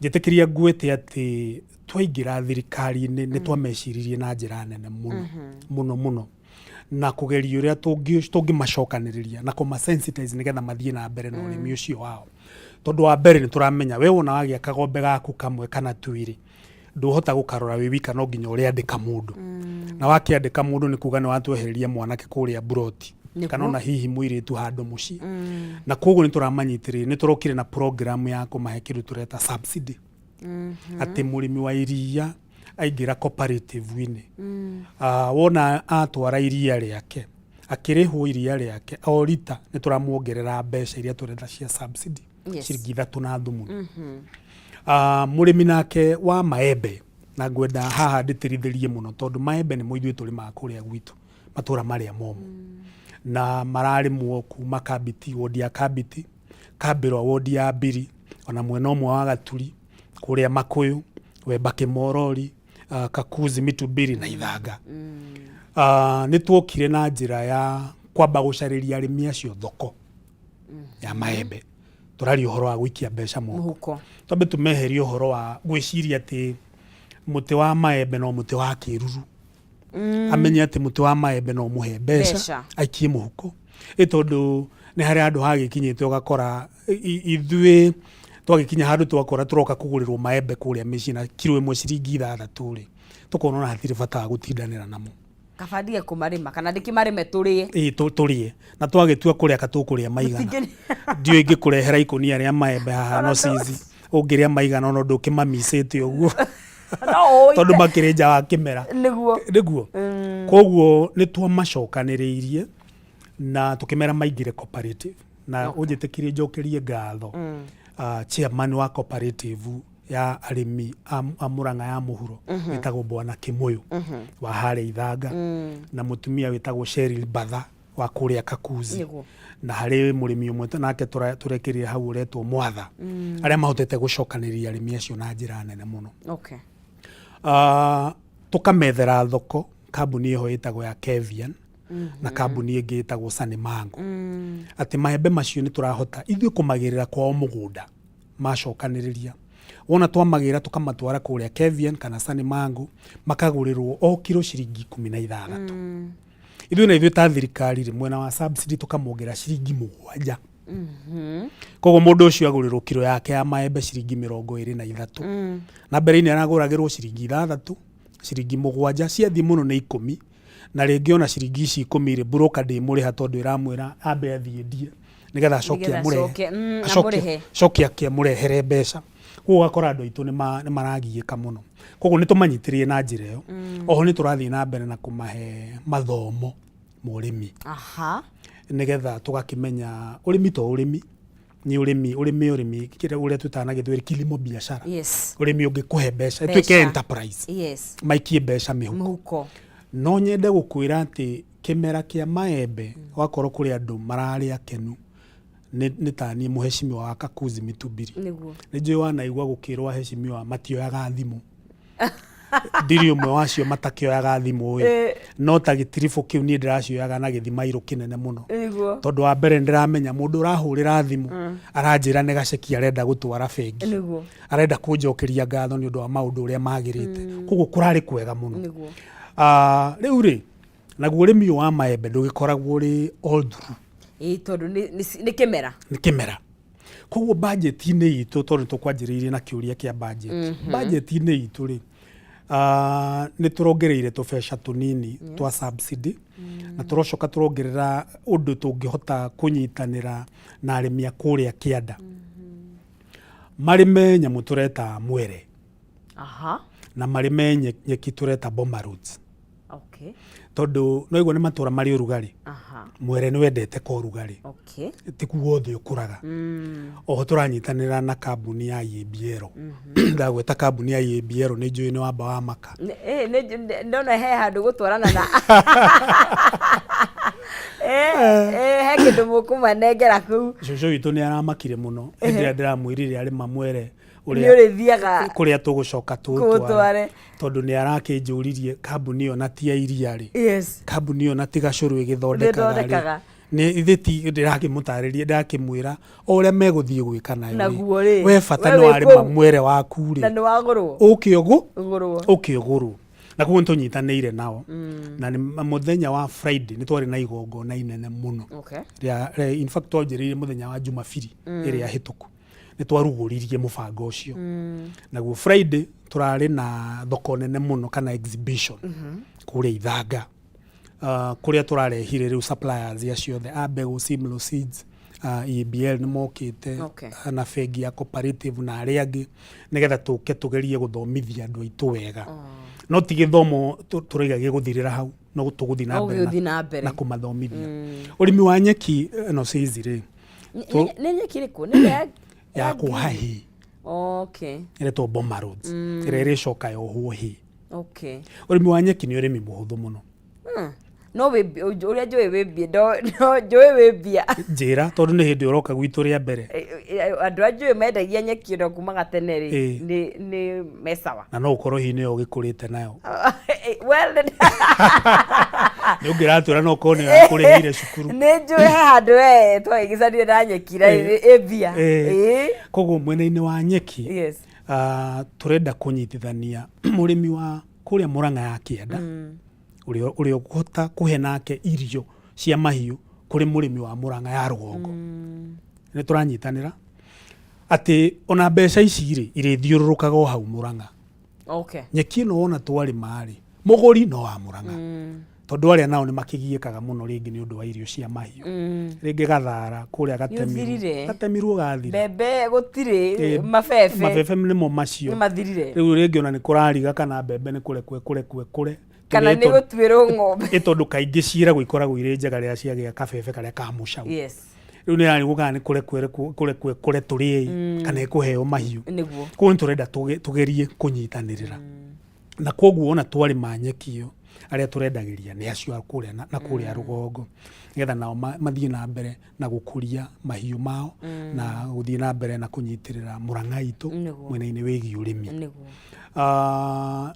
S1: Njĩtĩkĩria ngwĩte atĩ twaingĩra thirikari-inĩ nĩ twameciririe na njĩra nene mũno mũno mũno na kũgeria ũrĩa tũngĩmacokanĩrĩria na kũma-sensitize nĩgetha mathiĩ na mbere na ũrĩmi ũcio wao, tondũ wa mbere nĩ tũramenya we wona wagĩa kagombe gaku kamwe kana twĩrĩ, ndũhota gũkarora wĩ wika, no nginya ũrĩandĩka mũndũ, na wakĩandĩka mũndũ nĩ kuga nĩ watwehereria mwanake kũrĩa mburoti kana ona hihi mũirĩtu handũ mũciĩ. Na koguo nĩ tũramanyitĩrĩria, nĩ tũrokire na program ya kũmahe kĩndũ tũreta subsidy, atĩ mũrĩmi wa iria aingĩra cooperative-inĩ, wona atwara iria rĩake, akĩrĩhwo iria rĩake o rita nĩ tũramuongerera mbeca iria tũreta cia subsidy, ciringi ithatũ na thumuni. Mũrĩmi nake wa maembe, na ngwenda haha ndĩtĩrithĩrie mũno tondũ maembe nĩmo ithuĩ tũrĩmaga kũrĩa gwitũ matũra marĩa momũ, na mararĩmwo kuma Kambiti, wodi ya Kambiti, Kambĩrwa, wodi ya Mbiri, ona mwena ũmwe wa Gaturi, kũrĩa Makũyũ, Wemba, Kĩmorori, Kakuzi, Mitumbiri na Ithanga. Nĩ tuokire na njĩra ya kwamba gũcarĩria arĩmi acio thoko ya maembe. Tũraria ũhoro wa gũikia mbeca moko.
S2: Mũhuko.
S1: Twambe tũmeherie ũhoro wa gwĩciria atĩ mũtĩ wa maembe no mũtĩ wa kĩruru. Amenye atĩ mũtĩ wa maembe no mũhe mbeca,
S2: Mbeca.
S1: aikie mũhuko, ĩ tondũ nĩ harĩ handũ hagĩkinyĩte ũgakora ithuĩ twagĩkinya handũ twakora tũroka kũgũrĩrwo maembe kũrĩa mĩciĩ na kiro ĩmwe ciringi 6 rĩ, tũkona ona hatirĩ bata wa gũtindanĩra namo.
S2: Kaba ndige kũmarĩma kana ndĩkĩmarĩme tũrĩe.
S1: Ĩ, tũrĩe, na twagĩtua kũrĩa ka tũkũrĩa maigana. Ndiũĩ ingĩkũrehera ikũnia rĩa maembe haha, no cizi ũngĩrĩa maigana ona ndũkĩmamicĩte ũguo.
S2: No ũite.
S1: Tondũ makĩrĩ nja wa kĩmera. Nĩguo, koguo nĩ twamacokanĩrĩirie na tũkĩmera maingĩre cooperative, na ũnjĩtĩkĩrie njokerie ngatho chairman wa cooperative ya arĩmi a Murang'a ya mũhuro wĩtagwo Bwana Kĩmũyũ wa harĩa Ithanga, na mũtumia wĩtagwo Cheryl Batha wa kũrĩa Kakuzi, na harĩ mũrĩmi ũmwe nake tũrekĩrire hau ũretwo Mwatha, arĩa mahotete gũcokanĩrĩria arĩmi acio na njĩra nene mũno. Tũkamethera thoko kambuni ĩho ĩtagwo ya Kevian. Na kambuni ĩngĩ ĩtagwo Sanimango, atĩ maembe macio nĩ tũrahota ithuĩ kũmagĩrĩra kwao mũgũnda macokanĩrĩria. Wona twamagĩra tũkamatwara kũrĩa Kevian kana Sanimango, makagũrĩrwo o kiro ciringi 16. Ithuĩ na ithuĩ ta thirikari rĩ, mwena wa subsidy tũkamwongerera ciringi 7. Koguo mũndũ ũcio agũrĩrwo kiro yake ya maembe ciringi 23. Na mbere-inĩ aragũragĩrwo ciringi 6, ciringi 7, ciathiĩ mũno nĩ 10. Na rĩngĩ ona ciringi ici 10 rĩ, broker ndĩmũrĩha tondũ ĩramwĩra ambe athiĩ endie nĩgetha acoke
S2: Nĩgetha
S1: amũrehe.
S2: acoke, amũrĩhe.
S1: Acoke akĩamũrehere mbeca. Koguo ũgakora andũ aitũ nĩ maragiĩka mũno. Koguo nĩ tũmanyitĩrĩire na njĩra ĩyo. Oho nĩ tũrathiĩ na mbere na kũmahe mathomo ma ũrĩmi. Nĩgetha tũgakĩmenya ũrĩmi to ũrĩmi, nĩ ũrĩmi, ũrĩmi ũrĩmi, kĩrĩa ũrĩa twĩtaga na gĩthweri kilimo biashara. Ũrĩmi ũngĩkũhe mbeca, ĩtuĩke enterprise. Maikie mbeca mĩhuko.
S2: Mĩhuko.
S1: No nyende gũkwĩra atĩ kĩmera kĩa maembe, wakorwo kũrĩ andũ mararĩ akenu, nĩ ta niĩ mũheshimiwa wa Kakuzi Mitumbiri. Nĩ njũĩ wanaigua gũkĩrwo aheshimiwa matioyaga thimũ. Ndirĩ ũmwe wacio matakĩoyaga thimũ ĩ. No ta gĩtiribũ kĩu niĩ ndĩracioyaga na gĩthimairũ kĩnene mũno. Tondũ wa mbere ndĩramenya mũndũ ũrahũrĩra thimũ aranjĩra nĩ gaceki arenda gũtwara bengi. Arenda kũnjokeria ngatho nĩ ũndũ wa maũndũ ũrĩa magĩrĩte. Koguo kũrarĩ kwega mũno. Rĩu rĩ, naguo ũrĩmi ũyũ wa maembe ndũgĩkoragwo ũrĩ all through.
S2: Ĩĩ, tondũ nĩ kĩmera.
S1: Nĩ kĩmera. Koguo budget-inĩ itũ, tondũ nĩ tũkwanjĩrĩirie na kĩũria kĩa budget. Budget-inĩ itũ rĩ, nĩ tũrongereire tũbeca tũnini twa subsidy, na tũrocoka tũrongerera ũndũ tũngĩhota kũnyitanĩra na arĩmi a kũrĩa kĩanda. Marĩme nyamũ tũreta mwere. Na marĩme nyeki tũreta boma roots. Tondũ no igua nĩ matũra marĩ ũrugarĩ. Mwere nĩ wendete ka ũrugarĩ. Ti kuo wothe ũkũraga. Oho tũranyitanĩra na kambuni ya EABL. Ndagweta kambuni ya EABL nĩ njũĩ nĩ wamba wa maka.
S2: Ndona he handũ gũtwarana na he kĩndũ mũkũmanengera kũu.
S1: Cũcũ witũ nĩ aramakire mũno hĩndĩ ĩrĩa ndĩramwĩrire arĩma mwere
S2: Nĩ ũrĩthiaga
S1: kũrĩa tũgũcoka
S2: tũũtware.
S1: Tondũ nĩ arakĩnjũririe kambuni ĩyo na ti ya iria rĩ. Kambuni ĩyo na ti gacũrũ ĩgĩthondekaga rĩ. Nĩ ithe ti ndĩrakĩmũtarĩria, ndĩrakĩmwĩra o ũrĩa megũthiĩ gwĩka nayo rĩ.
S2: Naguo rĩ.
S1: We bata nĩ warĩma mwere waku rĩ.
S2: Na nĩ wagũrwo.
S1: Ũke
S2: Ũgũrwo.
S1: Ũke ũgũrwo. Na koguo nĩ tũnyitanĩire nao. Na nĩ mũthenya wa Friday nĩ twarĩ na igongona inene mũno. Rĩa, in fact twanjĩrĩirie mũthenya wa Jumapili ĩrĩa hĩtũku. Nĩ twarugũririe mũbango ũcio. Naguo Friday tũrarĩ na thoko nene mũno kana exhibition kũrĩa Ithanga. Kũrĩa tũrarehire rĩu suppliers acio othe a mbegũ, Simlo Seeds, EABL nĩ mokĩte, na bengi ya cooperative na arĩa angĩ, nĩgetha tũke tũgerie gũthomithia andũ aitũ wega. No ti gĩthomo tũraiga gĩgũthirĩra hau, no tũgũthiĩ na mbere
S2: Gũgĩthiĩ na mbere.
S1: na kũmathomithia. Ũrĩmi wa nyeki ĩno cizi rĩ,
S2: Nĩ nyeki ĩrĩkũ? Nĩ ĩrĩa
S1: ya kuoha hay. Ĩretwo boma roads. Ĩrĩa ĩrĩcoka yohwo hay. Ũrĩmi wa nyeki nĩ ũrĩmi mũhũthũ mũno.
S2: No ũrĩa njũĩ wĩ mbia, no njũĩ wĩ mbia.
S1: Njĩra, tondũ nĩ hĩndĩ ũroka gwitũ rĩa mbere.
S2: Andũ a njũĩ mendagia nyeki ĩno kuma gatene rĩ, nĩ me sawa.
S1: Na no ũkorwo hihi nĩyo ũgĩkũrĩte nayo.
S2: Well,
S1: nĩ ũngĩratwĩra no ũkorwo nĩyo yakũrĩhĩire cukuru.
S2: Nĩ njũĩ he handũ we twagĩgĩcanire na nyeki na ĩ mbia.
S1: Koguo mwena-inĩ wa nyeki, tũrenda kũnyitithania mũrĩmi wa kũrĩa Mũrang'a ya kĩanda, ũrĩa ũkũhota kũhe nake irio cia mahiũ kũrĩ mũrĩmi wa Mũrang'a ya rũgongo. Nĩ tũranyitanĩra atĩ ona mbeca ici rĩ irĩthiũrũrũkaga o hau Mũrang'a. Nyeki ĩno wona twarĩma rĩ, mũgũri no wa Mũrang'a. Tondũ arĩa nao nĩ makĩgiĩkaga mũno rĩngĩ nĩ ũndũ wa irio cia mahiũ. Rĩngĩ gathara kũrĩa gatemirwo.
S2: Nĩũthirire.
S1: Gatemirwo gathira.
S2: Mbembe gũtirĩ, mabebe.
S1: Mabebe nĩmo macio.
S2: Nĩmathirire.
S1: Rĩu rĩngĩ ona nĩ kũrariga kana mbembe nĩ kũrekwo ĩkũrekwo ĩkũre.
S2: Kana nĩ gũtuĩrwo ng'ombe.
S1: Ĩ tondũ kaingĩ ciĩragwo ikoragwo irĩ njega rĩrĩa ciagĩa kabebe karĩa ka mũcau. Rĩu nĩ ĩrarigwo kana nĩ kũrekwo ĩrekwo ĩkũre tũrĩe kana ĩkũheo mahiũ. Koguo nĩ tũrenda tũgerie kũnyitanĩrĩra. Na koguo ona twarĩma nyeki ĩyo, arĩa tũrendagĩria nĩ acio a kũrĩa na kũrĩa rũgongo, nĩgetha nao mathiĩ na mbere na gũkũria mahiũ mao, na gũthiĩ na mbere na kũnyitĩrĩra Mũrang'a itũ mwena-inĩ wĩgiĩ ũrĩmi.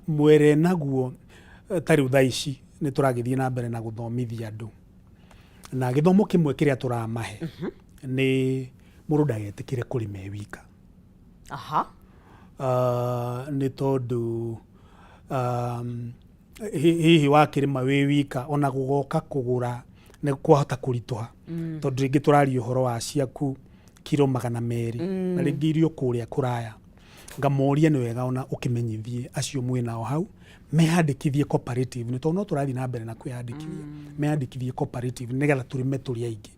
S1: Mwere naguo, ta rĩu thaa ici, Nĩ tũragĩthiĩ na mbere na gũthomithia andũ, na gĩthomo kĩmwe kĩrĩa tũramahe nĩ mũndũ ndagetĩkĩre kũrĩma e wika. Nĩ tondũ hihi wakĩrĩma wĩ wika, ona gũgoka kũgũra nĩ kwahota kũritũha, tondũ rĩngĩ tũraria ũhoro wa ciaku kiro 200 na rĩngĩ irio kũrĩa kũraya. Ngamoria nĩ wega ona ũkĩmenyithie acio mwĩnao hau meyandĩkithie cooperative, nĩ tondũ no tũrathiĩ na mbere na kwĩyandĩkithia, meyandĩkithie cooperative nĩgetha tũrĩme tũrĩ aingĩ.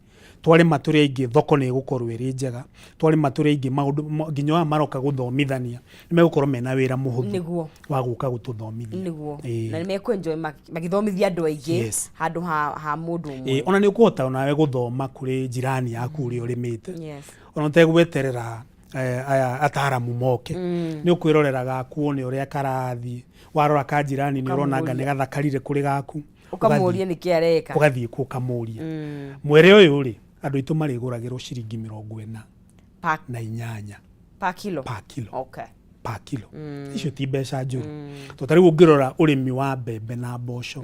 S1: Twarĩma tũrĩ aingĩ, thoko nĩ ĩgũkorwo ĩrĩ njega. Twarĩma tũrĩ aingĩ, maũndũ nginya aya maroka gũthomithania nĩ megũkorwo mena wĩra mũhũthũ wa gũka gũtũthomithia.
S2: Na nĩ mekũ-enjoy magĩthomithia andũ aingĩ handũ ha mũndũ ũmwe.
S1: Ĩĩ, ona nĩ ũkũhota onawe gũthoma kũrĩ jirani yaku ũrĩa ũrĩmĩte, ona ũtegweterera aya ataramu moke. Nĩ ũkwĩrorera gaku wone ũrĩa karathiĩ. Warora ka jirani nĩ ũrona anga nĩ gathakarire kũrĩ gaku.
S2: Ũkamũria nĩkĩ areka.
S1: Ũgathiĩ kuo ũkamũria. Mwere ũyũ rĩ, andũ aitũ marĩgũragĩrwo ciringi mĩrongo ĩna na inyanya
S2: per kilo.
S1: Per kilo. Per kilo. Icio ti mbeca njũru, tondũ ta rĩu ũngĩrora ũrĩmi wa mbembe na mboco,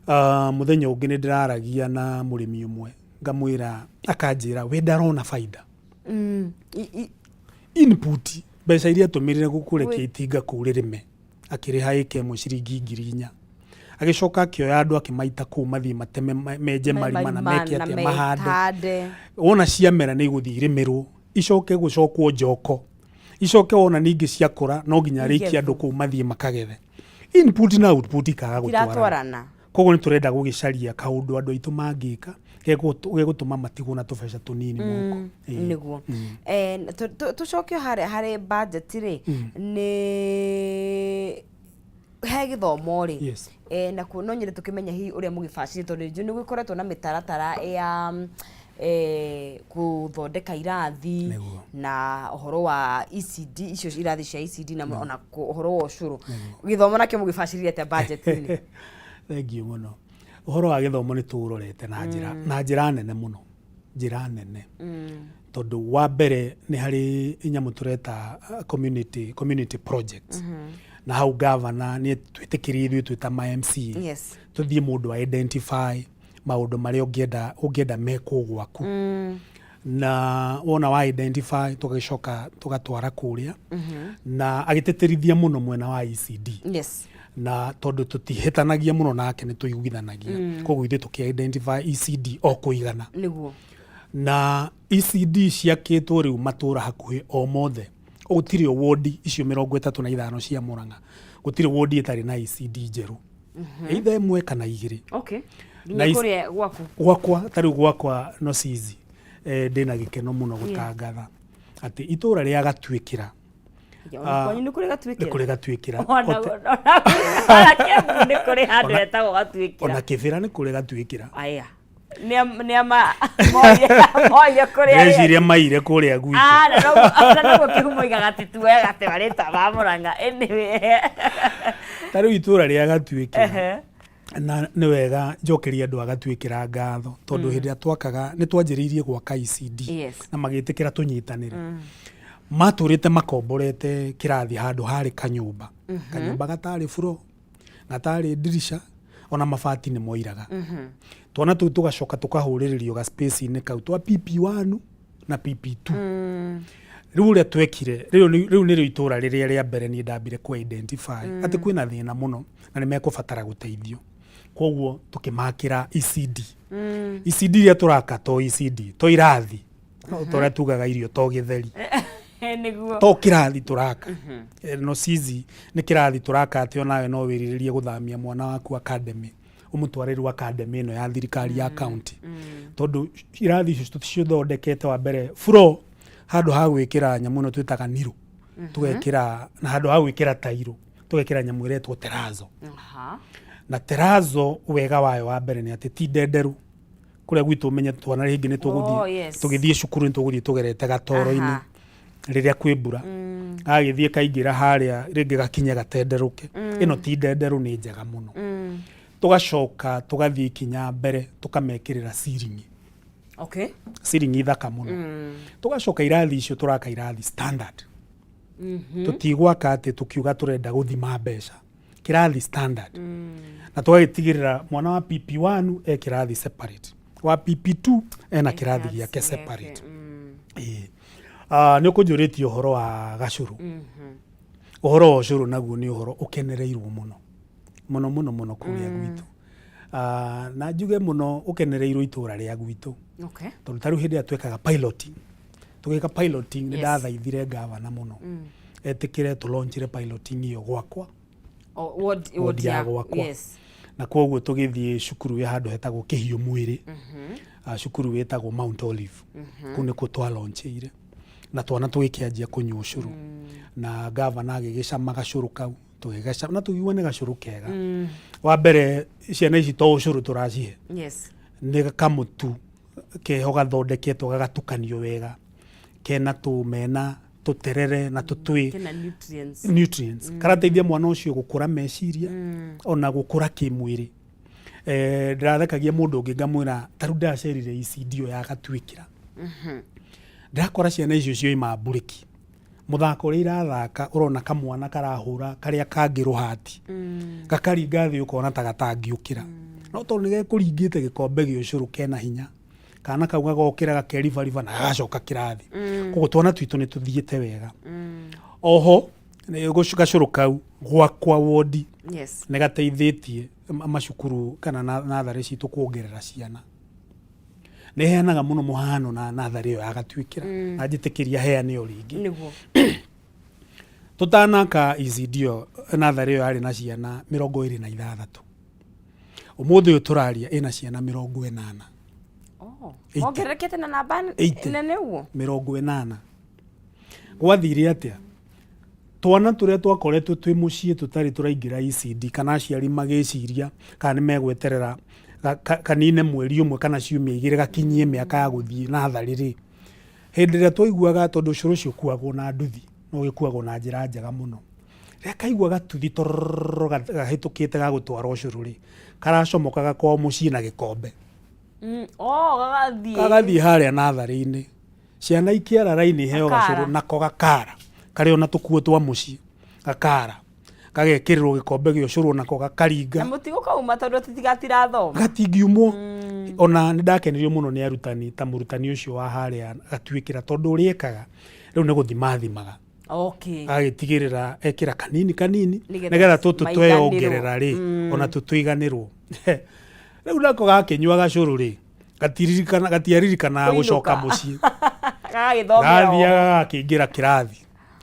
S1: mũthenya ũngĩ nĩ ndĩraragia na mũrĩmi ũmwe, ngamwĩra, akanjĩra we ndarona baida. Input, mbeca iria atũmĩrire gũkũrekia itinga kũu rĩrĩme, akĩrĩha ĩka ĩmwe ciringi 4000, agĩcoka akĩoya andũ akĩmaita kũu mathiĩ mateme, menje marima na meke atĩa, mahande. Wona ciamera nĩ igũthiĩ irĩmĩrwo, icoke gũcokwo njoko, icoke wona ningĩ ciakũra no nginya arĩkie andũ kũu mathiĩ makagethe. Input na output ikaga gũtwarana.
S2: Iratwarana.
S1: Koguo nĩ tũrenda gũgĩcaria kaũndũ andũ aitũ mangĩka gegũtũma matigwo na tũbeca tũnini mũhuko.
S2: Ĩĩ. Nĩguo. Tũcoke harĩa harĩ budget rĩ, nĩ he gĩthomo rĩ, nakuo no nyende tũkĩmenye hihi ũrĩa mũgĩbacĩrĩte, tondũ nĩnjũĩ nĩ gũkoretwo na mĩtaratara ya gũthondeka irathi na ũhoro wa ECD, icio irathi cia ECD, na ona ũhoro wa ũcũrũ. Gĩthomo nakĩo mũgĩbacĩrĩire atĩa budget-inĩ?
S1: Thengiũ mũno. Ũhoro wa gĩthomo nĩ tũũrorete na njĩra nene mũno, njĩra nene, tondũ wa mbere nĩ harĩ nyamũ tũreta community projects, na hau gavana nĩ twĩtĩkĩrie ithuĩ twĩ ta ma MCA tũthiĩ mũndũ a identify maũndũ marĩa ũngĩenda mekwo gwaku, na wona wa identify tũgagĩcoka tũgatwara kũrĩa, na agĩtĩtĩrithia mũno mwena wa ECD. Na tondũ tũtihĩtanagia mũno nake, nĩ tũiguithanagia, koguo ithuĩ tũkĩ identify ECD o kũigana. Na ECD ciakĩtwo rĩu matũra hakuhĩ o mothe. Gũtirĩ wodi icio 35 cia Murang'a, gũtirĩ wodi ĩtarĩ na ECD njerũ, either ĩmwe kana igĩrĩ.
S2: Nginya kũrĩa gwaku?
S1: Gwakwa, ta rĩu gwakwa no cizi, ndĩna gĩkeno mũno gũtangatha atĩ itũra rĩa Gatuĩkĩra.
S2: Ona kwanyu nĩ kũrĩ Gatuĩkĩra?
S1: Nĩ kũrĩ Gatuĩkĩra.
S2: Ona Kiambu nĩ kũrĩ handũ hetagwo Gatuĩkĩra.
S1: Ona Kĩbĩra nĩ kũrĩ Gatuĩkĩra.
S2: Aya, nĩ ama moire kũrĩa.
S1: Ndĩreciria maire kũrĩa gwitũ.
S2: Ah, na noguo kĩhumo igaga atĩ tuoyaga atĩ marĩtwa ma Mũrang'a. Anyway.
S1: Ta rĩu itũra rĩa Gatuĩkĩra, na nĩ wega njokerie andũ a Gatuĩkĩra ngatho, tondũ hĩndĩ ĩrĩa twakaga nĩ twanjĩrĩirie gwaka ECD na magĩtĩkĩra tũnyitanĩre. Matũrĩte makomborete kĩrathi handũ harĩ kanyũmba, kanyũmba gatarĩ floor, gatarĩ ndirisha, ona mabati nĩ moiraga. Twana tũu tũgacoka tũkahũrĩrĩrio ga space-inĩ kau twa PP1 na PP2. Rĩu ũrĩa twekire, rĩu nĩrĩo itũra rĩrĩa rĩa mbere niĩ ndambire kũ identify atĩ kwĩna thĩna mũno na nĩ mekũbatara gũteithio. Koguo tũkĩmakĩra ECD. ECD iria tũraka to ECD, to irathi, no ta ũrĩa tugaga irio to gĩtheri. To kĩrathi tũraka. No cizi nĩ kĩrathi tũraka atĩ onawe no wĩrirĩrie gũthamia mwana waku academy, ũmũtware rĩu academy ĩno ya thirikari ya county, tondũ irathi icio tũcithondekete, wa mbere floor, handũ ha gwĩkĩra nyamũ ĩno twĩtaga niro tũgekĩra, na handũ ha gwĩkĩra tairo tũgekĩra nyamũ ĩretwo terazo. Na terazo wega wayo wa mbere nĩ atĩ ti ndenderu. Kũrĩa gwitũ ũmenye twana rĩngĩ nĩ tũgũthiĩ tũgĩthiĩ cukuru nĩ tũgũthiĩ tũgerete gatoro-inĩ rĩrĩa kwĩ mbura, gagĩthiĩ kaingĩra harĩa rĩngĩ gakinye gatenderũke. Ĩno ti ndenderũ, nĩ njega mũno. Tũgacoka tũgathiĩ ikinya mbere, tũkamekĩrĩra ceiling. Ceiling thaka mũno. Tũgacoka irathi icio tũraka irathi standard. Tũtigwaka atĩ tũkiuga tũrenda gũthima mbeca. Kĩrathi standard. Na tũgagĩtigĩrĩra mwana wa PP1 e kĩrathi separate, wa PP2 ena kĩrathi gĩake separate. Ĩĩ. Ah, nĩ ũkũnjũrĩtie ũhoro wa gacũrũ. Ũhoro wa ũcũrũ naguo nĩ ũhoro ũkenereirwo mũno mũno mũno mũno kũrĩa gwitũ. Ah, na njuge mũno ũkenereirwo itũra rĩa gwitũ, tondũ ta rĩu hĩndĩ ĩrĩa twekaga piloting, tũgĩka piloting, nĩ ndathaithire gavana mũno etĩkĩre tũlaunchire piloting ĩyo gwakwa.
S2: O, ward,
S1: ward ya gwakwa. Na koguo tũgĩthiĩ cukuru ĩ handũ hetagwo Kĩhiũ Mwĩrĩ, ah, cukuru wĩtagwo Mount Olive. Kũu nĩkuo twalaunchĩire na twana tũgĩkĩanjia kũnyua ũcũrũ, na gavana agĩgĩcama gacũrũ kau, tũgĩgacama na tũkiuga nĩ gacũrũ kega. Wa mbere, ciana ici to ũcũrũ tũracihe, nĩ kamũtu keho gathondeketwo gagatukanio wega, kena tũmena, tũterere na tũtwĩ
S2: Kena nutrients.
S1: Nutrients karateithia mwana ũcio gũkũra meciria ona gũkũra kĩmwĩrĩ. Eh, ndĩrathekagia mũndũ ũngĩ ngamwĩra ta rĩu ndĩracerire ECD ĩyo ya Gatuĩkĩra, ndĩrakora ciana icio cioima mburĩki, mũthako ũrĩa irathaka, ũrona kamwana karahũra karĩa kangĩ rũhati, gakaringa thĩ, ũkona ta gatangĩũkĩra, no tondũ nĩ gekũringĩte gĩkombe gĩa ũcũrũ kena hinya, kana kau gagokĩra, gakeribariba na gagacoka kĩrathi. Koguo twana twitũ nĩ tũthiĩte wega. Oho gacũrũ kau gwakwa wondi nĩ gateithĩtie macukuru kana natharĩ citũ kuongerera ciana. Nĩ heanaga mũno mũhano na natharĩ ĩyo ya Gatuĩkĩra, na njĩtĩkĩria heane o rĩngĩ. Tũtanaka ECD ĩyo, natharĩ ĩyo yarĩ na ciana 26. Ũmũthĩ ũyũ tũraria ĩna ciana 80.
S2: Oh.
S1: 80.
S2: Mongererekete na namba
S1: 80.
S2: nene ũguo.
S1: 80. Gwathire atĩa? Twana tũrĩa twakoretwo twĩ mũciĩ tũtarĩ tũraingĩra ECD, kana aciari magĩciria kana nĩ megweterera kanine mweri ũmwe kana ciumia 2 gakinyie mĩaka ya gũthiĩ natharĩ rĩ, hĩndĩ ĩrĩa twaiguaga, tondũ ũcũrũ ũcio ũkuagwo na nduthi, no ũgĩkuagwo na njĩra njega mũno, rĩrĩa kaigua gatuthi tororo gahĩtũkĩte ga gũtwara ũcũrũ rĩ, karacomokaga kwao mũciĩ na gĩkombe.
S2: Oh, gagathiĩ.
S1: Gagathiĩ harĩa natharĩ-inĩ, ciana ikĩara raini iheo
S2: Gakara.
S1: gacũrũ, nako gakara karĩ ona tũkuo twa mũciĩ, gakara gagekĩrĩrwo gĩkombe gĩa ũcũrũ, nako gakaringa.
S2: Na mũtigũkauma tondũ titigatirathoma.
S1: Gatingiumwo. Ona nĩ ndakenirio mũno nĩ arutani, ta mũrutani ũcio wa harĩa Gatuĩkĩra, tondũ ũrĩa ekaga rĩu nĩ gũthima athimaga, agagĩtigĩrĩra ekĩra kanini kanini
S2: Nĩgetha
S1: nĩgetha tũtũ
S2: maiganĩrwo.
S1: tweyongerera rĩ, ona tũtũiganĩrwo. Rĩu nako gakĩnyua gacũrũ rĩ, gatiririkana, gatiaririkanaga gũcoka
S2: Kũinũka.
S1: mũciĩ.
S2: Gagagĩthomera oho.
S1: Gathiaga gagakĩingĩra kĩrathi,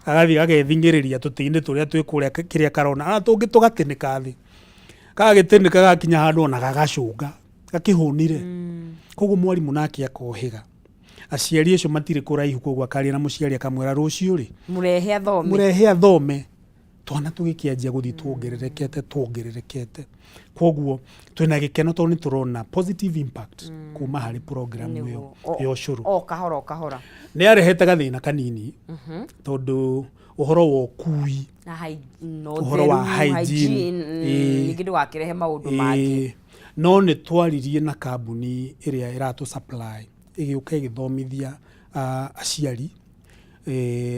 S1: gagathiĩ gagething'ĩrĩria tũtĩ-inĩ tũrĩa twĩ kũrĩa, kĩrĩa karona, ona tũngĩ tũgatĩnĩka thĩ, gagagĩtĩnĩka, gagakinya handũ ona gagacũnga gakĩhũnire. Koguo mwarimũ nake akohĩga, aciari acio matirĩ kũraihu, koguo akaria na mũciari akamwĩra rũciũ rĩ,
S2: mũrehe athome.
S1: Mũrehe athome. Twana tũgĩkĩanjia gũthiĩ tuongererekete, tuongererekete. Koguo twĩna gĩkeno tondũ nĩ tũrona positive impact kuma harĩ program ĩyo ya ũcũrũ.
S2: O kahora o kahora.
S1: Nĩ yarehete gathĩna kanini, tondũ ũhoro wa ũkui
S2: na
S1: ũhoro wa
S2: ũtheru,
S1: hygiene,
S2: ningĩ ndũgakĩrehe maũndũ mangĩ.
S1: Ĩĩ. No nĩ twaririe na kambuni ĩrĩa ĩratũ supply, ĩgĩũka ĩgĩthomithia aciari,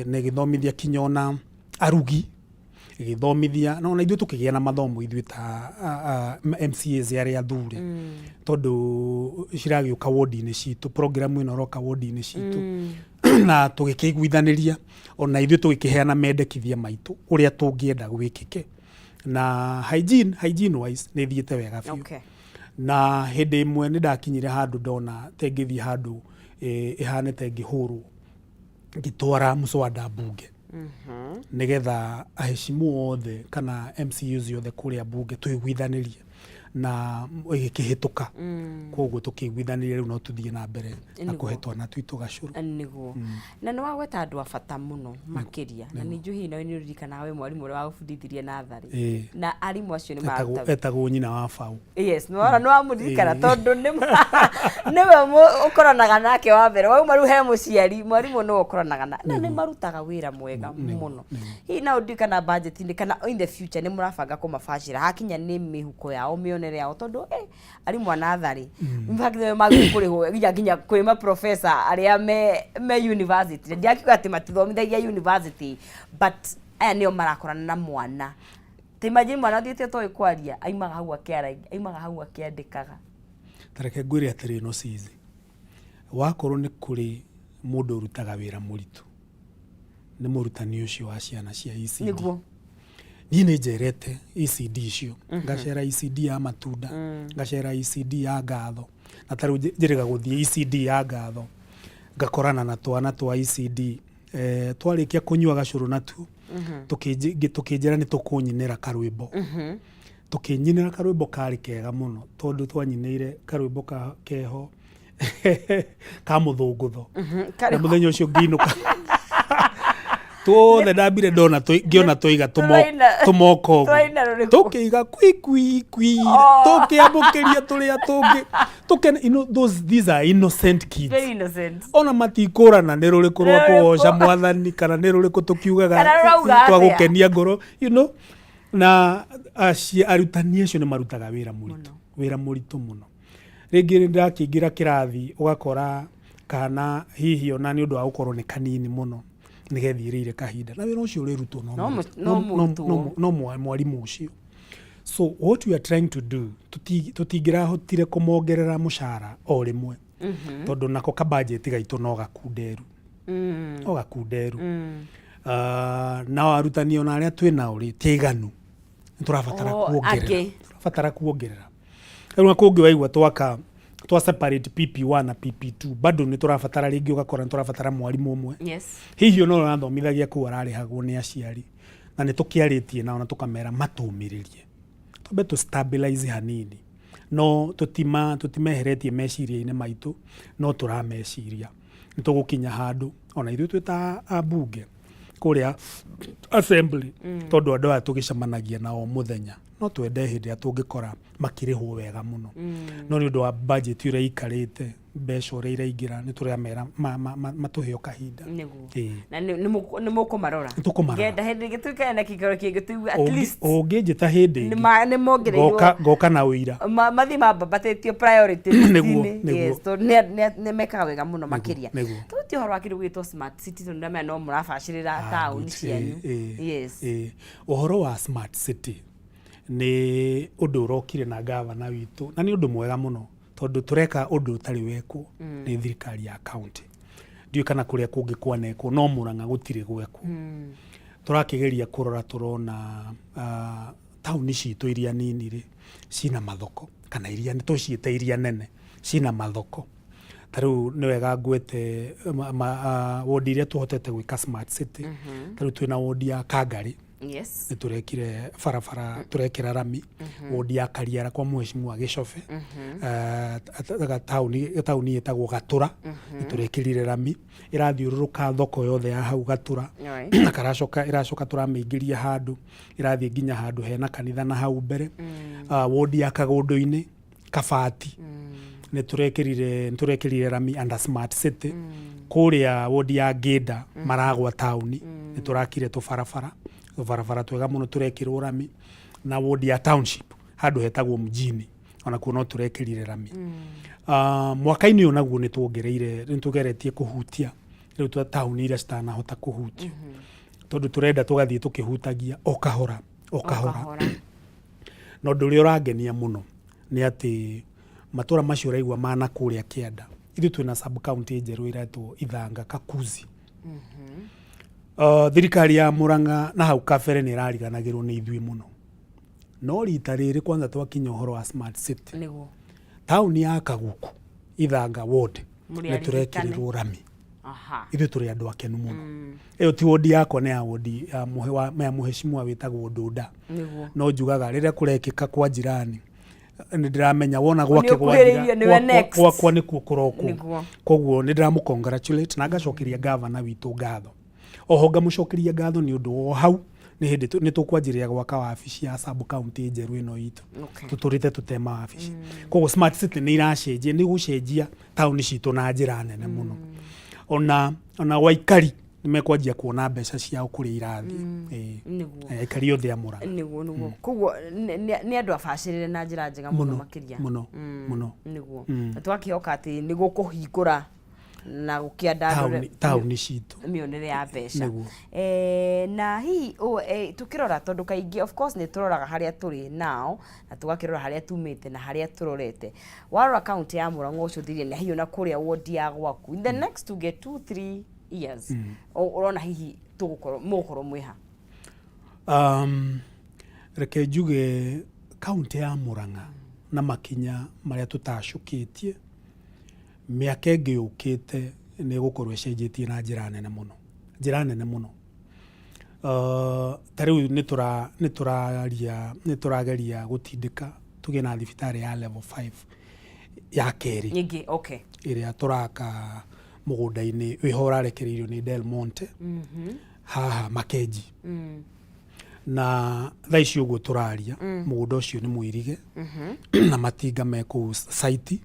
S1: na ĩgĩthomithia kinya ona arugi, ĩgĩthomithia na ona ithuĩ tũkĩgĩa na mathomo ithuĩ ta MCAs arĩa athure, tondũ ciragĩũka wodi-inĩ citũ, program ĩno ĩroka wodi-inĩ citũ, na tũgĩkĩiguithanĩria ona ithuĩ tũgĩkĩheana mendekithia maitũ ũrĩa tũngĩenda gwĩkĩke. Na hygiene wise nĩ ĩthiĩte wega biũ. Na hĩndĩ ĩmwe nĩ ndakinyire handũ ndona ta ĩngĩthiĩ handũ ĩhane ta ĩngĩhũrwo, ngĩtwara mũswada mbunge nĩgetha aheshimu othe kana MCAs othe kũrĩa mbunge tũiguithanĩrie, na ĩgĩkĩhĩtũka. Koguo tũkĩiguithanĩria rĩu no tũthiĩ na mbere na kũhe twana twitũ gacũrũ.
S2: Nĩguo, na nĩ wagweta andũ a bata mũno makĩria, na nĩ njũĩ hihi nawe nĩ ũririkanaga we mwarimũ ũrĩa wagũbundithirie natharĩ, na arimũ acio nĩ maruta
S1: Etagwo nyina wa baũ.
S2: Yes, nĩ wona nĩ wamũririkana, tondũ nĩwe ũkoranaga nake wa mbere wauma rĩu he mũciari, mwarimũ nĩwe ũkoranaga na nĩ marutaga wĩra mwega mũno. Hihi no ũndirikana budget-inĩ kana in the future nĩ mũrabanga kũmabacĩra hakinya nĩ mĩhuko yao, mĩonere yao, tondũ arimũ a natharĩ in fact nĩo magĩrĩirwo kũrĩhwo nginya kwĩ ma professor arĩa me university? Ndiakiuga atĩ matithomithagia university, but aya nĩo marakorana na mwana. Ta imagine mwana athiĩte atoĩ kwaria, aimaga hau akĩaragia, aimaga hau akĩandĩkaga.
S1: Ta reke ngwĩre atĩrĩ no cizi, wakorwo nĩ kũrĩ mũndũ ũrutaga wĩra mũritũ nĩ mũrutani ũcio wa ciana cia ECD.
S2: Nĩguo.
S1: Niĩ nĩ njerete ECD icio, ngacera ECD ya matunda, ngacera ECD ya ngatho, na ta rĩu njĩrĩga gũthiĩ ECD ya ngatho, ngakorana na twana twa ECD eh, twarĩkia kũnyua gacũrũ natuo, tũkĩnjĩra nĩ tũkũnyinĩra karwĩmbo. Tũkĩnyinĩra karwĩmbo karĩ kega mũno, tondũ twanyinĩire karwĩmbo ka keho ka mũthũngũtho. Na mũthenya ũcio ngĩinũka tuothe ndambire ndona ngĩona tũiga tũmoko ũguo.
S2: Twaina rũrĩkũ?
S1: Tũkĩiga kwi kwi kwi, tũkĩamũkĩria tũrĩa tũngĩ tũkene. You know, those, these are innocent kids.
S2: Very innocent.
S1: Ona matikũrana nĩ rũrĩkũ rwa
S2: Nĩ rũrĩkũ?
S1: kũgoca mwathani kana nĩ rũrĩkũ tũkiugaga
S2: Kana rũrauga atĩa?
S1: twa gũkenia ngoro, you know. Na arutani acio nĩ marutaga wĩra mũritũ, wĩra mũritũ mũno. Rĩngĩ nĩ ndakĩingĩra kĩrathi ũgakora kana hihi ona nĩ ũndũ wa gũkorwo nĩ kanini mũno nĩ gethiĩrĩire kahinda, na wĩra ũcio ũrĩrutwo
S2: no no mũrutwo.
S1: No mwarimũ ũcio. So what we are trying to do, tũtingĩrahotire kũmongerera mũcara o rĩmwe, tondũ nako kabajeti gaitũ no gakunderu, no gakunderu. Nao arutani ona arĩa twĩ nao rĩ, ti aiganu, nĩ tũrabatara
S2: Oh,
S1: kuongerera.
S2: Angĩ.
S1: Tũrabatara kuongerera. Rĩu na kũngĩ waigua twaka twa separate PP1 na PP2, bado nĩ tũrabatara rĩngĩ, ũgakora nĩ tũrabatara mwarimũ ũmwe. Hihi ona ũrĩa ũrathomithagia kũu ararĩhagwo nĩ aciari, na nĩ tũkĩarĩtie nao na tũkamera matũmĩrĩrie twambe tũ stabilize hanini, no tũtimeheretie meciria-inĩ maitũ, no tũrameciria nĩ tũgũkinya handũ ona ithuĩ twĩ ta ambunge kũrĩa assembly, tondũ andũ aya tũgĩcemanagia nao mũthenya, no twende hĩndĩ ĩrĩa tũngĩkora makĩrĩhwo wega mũno. No nĩ ũndũ wa budget ũrĩa ikarĩte, mbeca ũrĩa iraingĩra, nĩ tũramera matũhe o kahinda.
S2: Nĩguo.
S1: Ĩĩ.
S2: Na nĩ mũkũmarora.
S1: Nĩ tũkũmarora.
S2: Ngenda hĩndĩ ĩngĩ tũikare na kĩikaro kĩngĩ tũigue at least
S1: Ũngĩnjĩta hĩndĩ
S2: nĩ
S1: ĩngĩ,
S2: nĩ mongereirwo.
S1: Ngoka na ũira.
S2: Mathiĩ mambambatĩtio priority
S1: Nĩguo,
S2: list-inĩ.
S1: nĩguo.
S2: Yes, tondũ nĩ mekaga wega mũno makĩria. Tũtie ũhoro wa kĩndũ gĩgwĩtwo smart city, tondũ ndamenya no mũrabacĩrĩra
S1: Ah,
S2: taũni
S1: good.
S2: cianyu.
S1: Ĩĩ,
S2: Yes.
S1: ĩĩ. Ũhoro wa smart city nĩ ũndũ ũrokire na gavana witũ, na nĩ ũndũ mwega mũno, tondũ tũreka ũndũ ũtarĩ wekwo nĩ thirikari ya county. Ndiũĩ kana kũrĩa kũngĩ kwanekwo, no Murang'a gũtirĩ gwekwo. Tũrakĩgeria kũrora, tũrona taũni citũ iria nini rĩ cina mathoko, kana iria tũciĩte iria nene cina mathoko. Ta rĩu nĩ wega ngwete wodi iria tũhotete gwĩka smart city. Ta rĩu twĩna wodi ya Kangarĩ, nĩ tũrekire barabara, tũrekĩra rami. Wodi ya Kariara kwa mheshimiwa Gĩcobe, taũni ĩtagwo Gatũra, nĩ tũrekĩrire rami ĩrathiũrũrũka thoko yothe ya hau Gatũra. Na karacoka ĩracoka tũramĩingĩria handũ ĩrathiĩ nginya handũ hena kanitha na hau mbere. Wodi ya Kagũndũ-inĩ Kabati, nĩ tũrekĩrire rami under smart city. Kũrĩa wodi ya Ngĩnda Maragwa taũni, nĩ tũrakire tũbarabara twega mũno tũrekĩrwo rami. Na wodi ya Township handũ hetagwo Mjini, onakuo no tũrekĩrire rami. Mwaka-inĩ ũyũ naguo nĩ tuongereire, nĩ tũgeretie kũhutia rĩu twa taũni iria citanahota kũhutio, tondũ tũrenda tũgathiĩ tũkĩhutagia o kahora o kahora.
S2: Kahora.
S1: Na ũndũ ũrĩa ũrangenia mũno nĩ atĩ matũra macio ũraigua mana kũrĩa kĩanda, ithuĩ twĩna sub county njerũ ĩretwo Ithanga Kakuzi. Thirikari ya Murang'a na hau kabere nĩ ĩrariganagĩrwo nĩ ithuĩ mũno, no rita rĩrĩ kwanza twakinya ũhoro wa smart city, taũni ya Kaguku Ithanga ward
S2: Mũrĩ
S1: nĩ
S2: arigitane.
S1: tũrekĩrĩrwo rami. Ithuĩ tũrĩ andũ akenu mũno. Ĩyo ti wodi yakwa, nĩ ya wodi ya ya mũheshimiwa wĩtagwo Ndunda. No njugaga rĩrĩa kũrekĩka kwa jirani nĩ ndĩramenya wona gwake
S2: Nĩ ũkuhĩrĩirie, nĩwe next.
S1: Gwakwa nĩkuo kũrokwo. Koguo nĩ ndĩramũ congratulate na ngacokeria gavana witũ ngatho. Oho ngamũcokeria ngatho nĩ ũndũ o hau nĩ hĩndĩ nĩ tũkwanjĩrĩria gwaka wabici ya sub county njerũ ĩno itũ. Tũtũrĩte tũtema wabici. Koguo smart city nĩ iracenjia, nĩ gũcenjia taũni citũ na njĩra nene mũno. Ona waikari nĩ mekwanjia kuona mbeca ciao kũrĩa irathiĩ. Ĩĩ. Aikari othe a Murang'a.
S2: Nĩguo. Koguo nĩ andũ abacĩrĩre na njĩra njega mũno makĩria.
S1: Mũno mũno.
S2: Nĩguo. Na twakĩhoka atĩ nĩ gũkũhingũra Na gũkĩandandũre
S1: taũni citũ
S2: mĩonere ya mbeca. Na hihi tũkĩrora, tondũ kaingĩ of course nĩ tũroraga harĩa tũrĩ now na tũgakĩrora harĩa tumĩte na harĩa tũrorete. Warora kaunti ya Murang'a ũcũthĩrĩrie na hihi ona kũrĩa wodi ya gwaku, in the next tuge 2 3 years, ũrona hihi tũgũkorwo mũgũkorwo mwĩ ha?
S1: Reke njuge kaunti ya Murang'a na makinya marĩa tũtacũkĩtie, mĩaka ĩngĩ yũkĩte nĩ ĩgũkorwo ĩcenjetie na njĩra nene mũno, njĩra nene mũno. Ta rĩu nĩ tũraria, nĩ tũrageria gũtindĩka tũgĩe na thibitarĩ ya level 5 ya kerĩ
S2: nyingĩ, okay.
S1: ĩrĩa tũraka mũgũnda-inĩ wĩho ũrarekereirio nĩ Del Monte haha Makenji. Na thaa ici ũguo tũraria, mũgũnda ũcio nĩ mũirige na matinga me kũu site.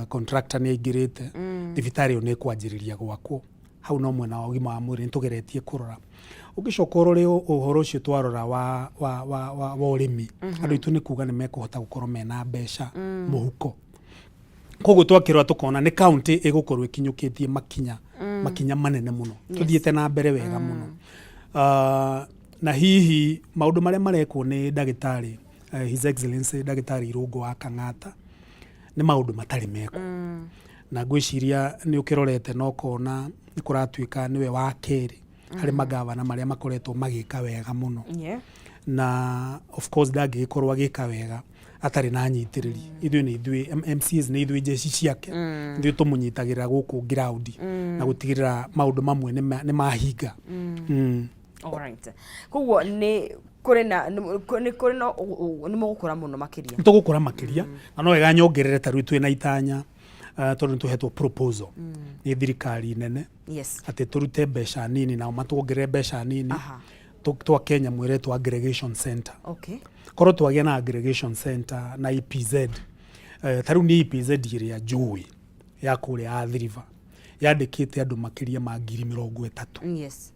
S1: Contractor nĩ aingĩrĩte, thibitarĩ ĩyo nĩ ĩkwanjĩrĩria gwakwo hau. No mwena wa ũgima wa mwĩrĩ nĩ tũgeretie kũrora. Ũngĩcoka ũrore ũhoro ũcio twarora wa ũrĩmi, andũ aitũ nĩ kuga nĩ mekũhota gũkorwo mena mbeca mũhuko. Koguo twakĩrora tũkona nĩ kaunti ĩgũkorwo ĩkinyũkĩtie makinya manene mũno, tũthiĩte na mbere wega mũno. Na hihi maũndũ marĩa marekwo nĩ ndagĩtarĩ, His Excellency Ndagĩtarĩ Irũngũ wa Kang'ata, nĩ maũndũ matarĩ mekwo, na ngwĩciria nĩ ũkĩrorete na ũkona nĩ kũratuĩka nĩwe wa kerĩ harĩ magavana marĩa makoretwo magĩka wega mũno. Na of course ndangĩgĩkorwo agĩka wega atarĩ na anyitĩrĩri. Ithuĩ nĩ ithuĩ MCAs, nĩ ithuĩ njeci ciake, ithuĩ tũmũnyitagĩrĩra gũkũ ground na gũtigĩrĩra maũndũ mamwe nĩ mahinga.
S2: Alright. Koguo nĩ kũrĩ na nĩ kũrĩ na nĩ mũgũkũra mũno makĩria.
S1: Nĩ tũgũkũra makĩria, na no wega nyongerere, ta rĩu twĩna itanya, tondũ nĩ tũhetwo proposal nĩ thirikari nene atĩ tũrute mbeca nini nao matuongerere mbeca nini, twake nyamũ ĩretwo aggregation center. Korwo twagĩa na aggregation center na EPZ, ta rĩu nĩ EPZ ĩrĩa njũĩ ya kũrĩa Athi River yandĩkĩte andũ makĩria ma 30,000.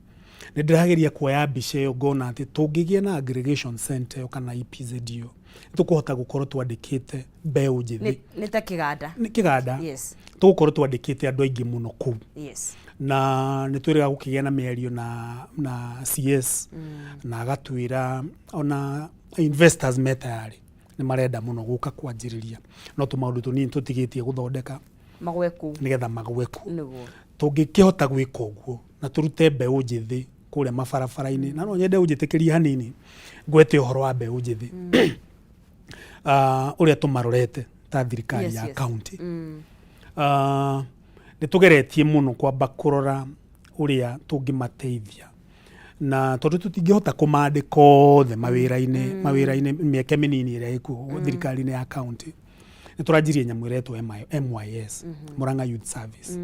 S1: Nĩ ndĩrageria kuoya mbica ĩyo ngona atĩ tũngĩgĩa na aggregation center ĩyo kana EPZ ĩyo, nĩ tũkũhota gũkorwo twandĩkĩte mbeũ njĩthĩ.
S2: Nĩ ta kĩganda.
S1: Nĩ kĩganda. Tũgũkorwo twandĩkĩte andũ aingĩ mũno kũu. Na nĩ twĩrĩga gũkĩgĩa na mĩario na CS, na agatwĩra ona investors me tayarĩ, nĩ marenda mũno gũka kwanjĩrĩria, no tũmaũndũ tũnini tũtigĩtie gũthondeka
S2: magwe kũu
S1: nĩgetha magwe kũu. Tũngĩkĩhota gwĩka ũguo na tũrute mbeũ njĩthĩ kũrĩa mabarabara-inĩ, na no nyende ũnjĩtĩkĩrie hanini ngwete ũhoro wa mbeũ njĩthĩ, ũrĩa tũmarorete ta thirikari ya county. Nĩ tũgeretie mũno kwamba kũrora ũrĩa tũngĩmateithia, na tondũ tũtingĩhota kũmandĩka othe mawĩra-inĩ, mĩeke mĩnini ĩrĩa ĩkuo thirikari-inĩ ya county, nĩ tũranjirie nyamũ ĩretwo MYS, Murang'a Youth Service.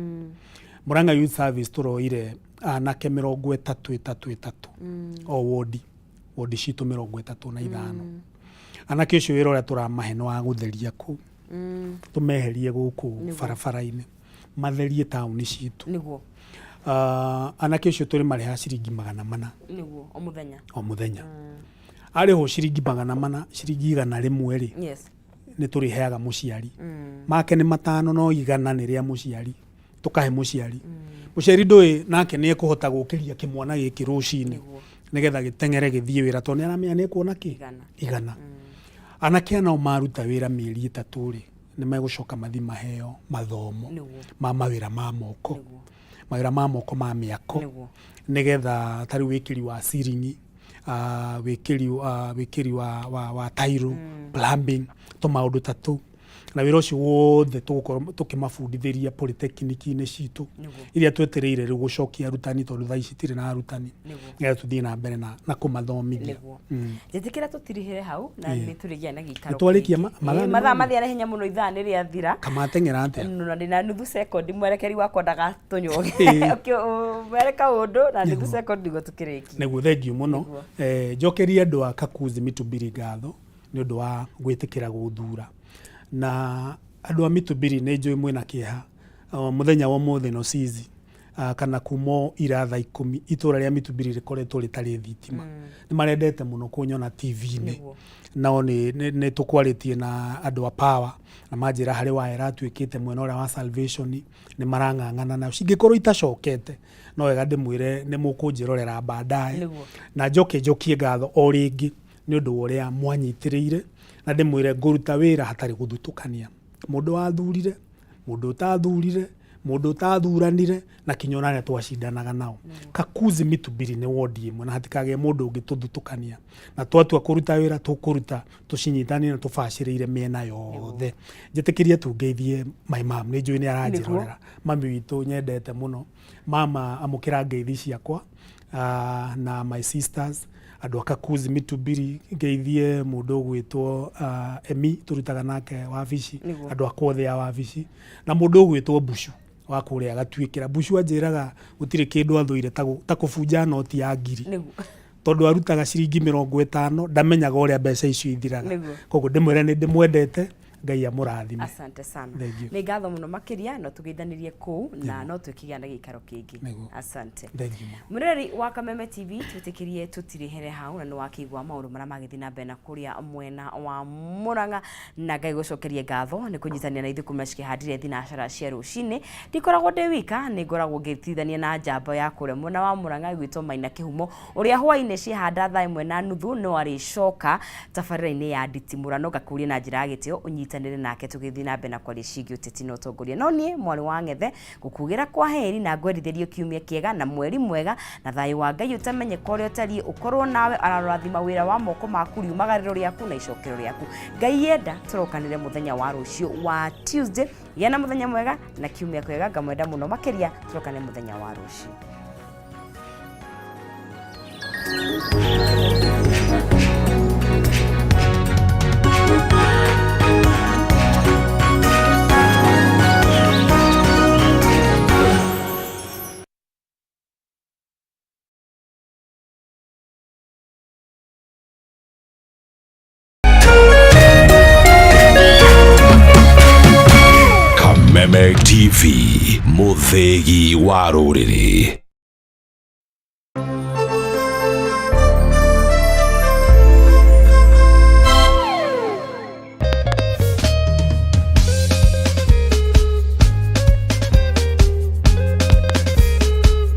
S1: Murang'a Youth Service tũroire anake 30 30 30 o wodi, wodi citũ 35. Anake ũcio wĩra ũrĩa tũramahe nĩ wa gũtheria kũu, tũmeherie gũkũ barabara-inĩ, matherie taũni citũ. Anake ũcio tũrĩ marĩha ciringi 400
S2: Nĩguo, o mũthenya.
S1: O mũthenya. Arĩhwo ciringi 400, ciringi 100 rĩ, nĩ tũrĩheaga mũciari make. Nĩ 500, no 100 nĩ rĩa mũciari, tũkahe mũciari. Mũciari ndũĩ nake nĩ ekũhota gũkĩria kĩmwana gĩkĩ rũcinĩ nĩgetha gĩteng'ere gĩthiĩ wĩra, tondũ nĩ aramenya nĩ ekuona kĩ?
S2: 100.
S1: 100. Anake aya nao maruta wĩra mĩeri 3 rĩ, nĩ megũcoka mathiĩ maheo mathomo ma mawĩra ma moko, mawĩra ma moko ma mĩako, nĩgetha ta rĩu wĩkĩri wa ciringi, wĩkĩri wa tairo, plumbing, tũmaũndũ ta tũu. Na wĩra ũcio wothe tũgũkorwo tũkĩmabundithĩria polytechnic-inĩ citũ iria twetereire rĩu gũcokia arutani, tondũ thaa ici itirĩ na arutani, nĩgetha tũthiĩ na mbere na kũmathomithia.
S2: Njĩtĩkĩra tũtirihĩre hau na nĩ tũrĩgĩa na gĩikaro
S1: Nĩtwarĩkia
S2: kĩngĩ.
S1: Mathaa
S2: Ĩĩ,
S1: nĩ
S2: mathaa
S1: mathiĩ.
S2: mathiĩ na ihenya mũno, ithaa nĩ rĩathira.
S1: Kamateng'era atĩa?
S2: Na ndĩna nuthu sekondi, mwerekeri wakwa ndagatũnyũge. Mere kaũndũ na nuthu sekondi nĩguo tũkĩrĩkie.
S1: Nĩguo, thengiũ mũno. Njokerie andũ a Kakuzi Mitubiri ngatho nĩ ũndũ wa gwĩtĩkĩra gũthura. Na andũ a Mitubiri, nĩ njũĩ mwĩna kĩeha. Mũthenya wa ũmũthĩ no cizi Kana kuma ira thaa 10 itũra rĩa Mĩtubiri rĩkoretwo rĩtarĩ thitima. Nĩ marendete mũno kũnyona TV-inĩ. Nao nĩ tũkwarĩtie na andũ a power na manjĩra harĩ waya ĩratuĩkĩte mwena ũrĩa wa Salvation, nĩ marang'ang'ana nayo. Cingĩkorwo itacokete, no wega ndĩmwĩre nĩ mũkũnjĩrorera baadaye. Na njoke njokie ngatho o rĩngĩ nĩ ũndũ wa ũrĩa mwanyitĩrĩire, na ndĩmwĩre ngũruta wĩra hatarĩ gũthutũkania. Mũndũ wathurire, mũndũ ũtathurire, mũndũ ũtathuranire, na kinya ona arĩa twacindanaga nao. Kakuzi Mĩtubiri nĩ wondi ĩmwe na hatikagĩe mũndũ ũngĩ tũthutũkania. Na twatua kũruta wĩra tũkũruta tũcinyitanie na tũbacĩrĩire mĩena yothe. Njĩtĩkĩrie tu ngeithie my mom, nĩ njũĩ nĩ aranjĩrorera. Mami witũ nyendete mũno. Mama amũkĩra ngeithi ciakwa, na my sisters, andũ a Kakuzi Mĩtubiri, ngeithie mũndũ ũgwĩtwo Emi tũrutaga nake wabici, andũ akwa othe a wabici, na mũndũ ũgwĩtwo Bushu wa kũrĩa Gatuĩkĩra. Bushu anjĩraga gũtirĩ kĩndũ athũire ta kũbunja noti ya ngiri. Tondũ arutaga ciringi 50, ndamenyaga ũrĩa mbeca icio ithiraga. Koguo ndĩmwĩre nĩ ndĩmwendete, Ngai amũrathime.
S2: Asante sana. Nĩ ngatho mũno makĩria, no tũgeithanirie kũu na no twĩkĩgĩa na gĩikaro kĩngĩ. Asante. Mwĩroreri wa Kameme TV, twĩtĩkĩrie tũtirĩhere hau, na nĩ wakĩigua maũndũ marĩa magĩthiĩ na mbere na kũrĩa mwena wa Mũrang'a, na Ngai gũcokerie ngatho nĩ kũnyitanĩra na ithuĩ kuma cikĩhandire thinacara cia rũcinĩ. Ndikoragwo ndĩ wika, nĩ ngoragwo ngĩtithania na njamba ya kũrĩa mwena wa Mũrang'a ĩgwĩtwo Maina Kĩhumo, ũrĩa hwainĩ ciehanda thaa 1:30 no arĩcoka tabarĩra-inĩ ya nditimũrano. Ngakũria na njĩra ya gĩtĩo ũnyitanĩre nake tũgĩthiĩ na mbere na kwaria ciĩgiĩ ũteti na ũtongoria. No niĩ mwarĩ wa Ng'ethe ngũkugĩra kwa heri na ngwerithĩrie kiumia kĩega na mweri mwega, na thayũ wa Ngai ũtamenyeka ũrĩa ũtariĩ ũkorwo nawe, ararathima wĩra wa moko maku, riumagarĩro rĩaku na icokero rĩaku. Ngai yenda tũrokanĩre mũthenya wa rũciũ wa Tuesday. Gĩa na mũthenya mwega na kiumia kĩega, ngamwenda mũno makĩria, tũrokane mũthenya wa rũciũ.
S3: Kameme TV, mũthĩgi wa rũrĩrĩ.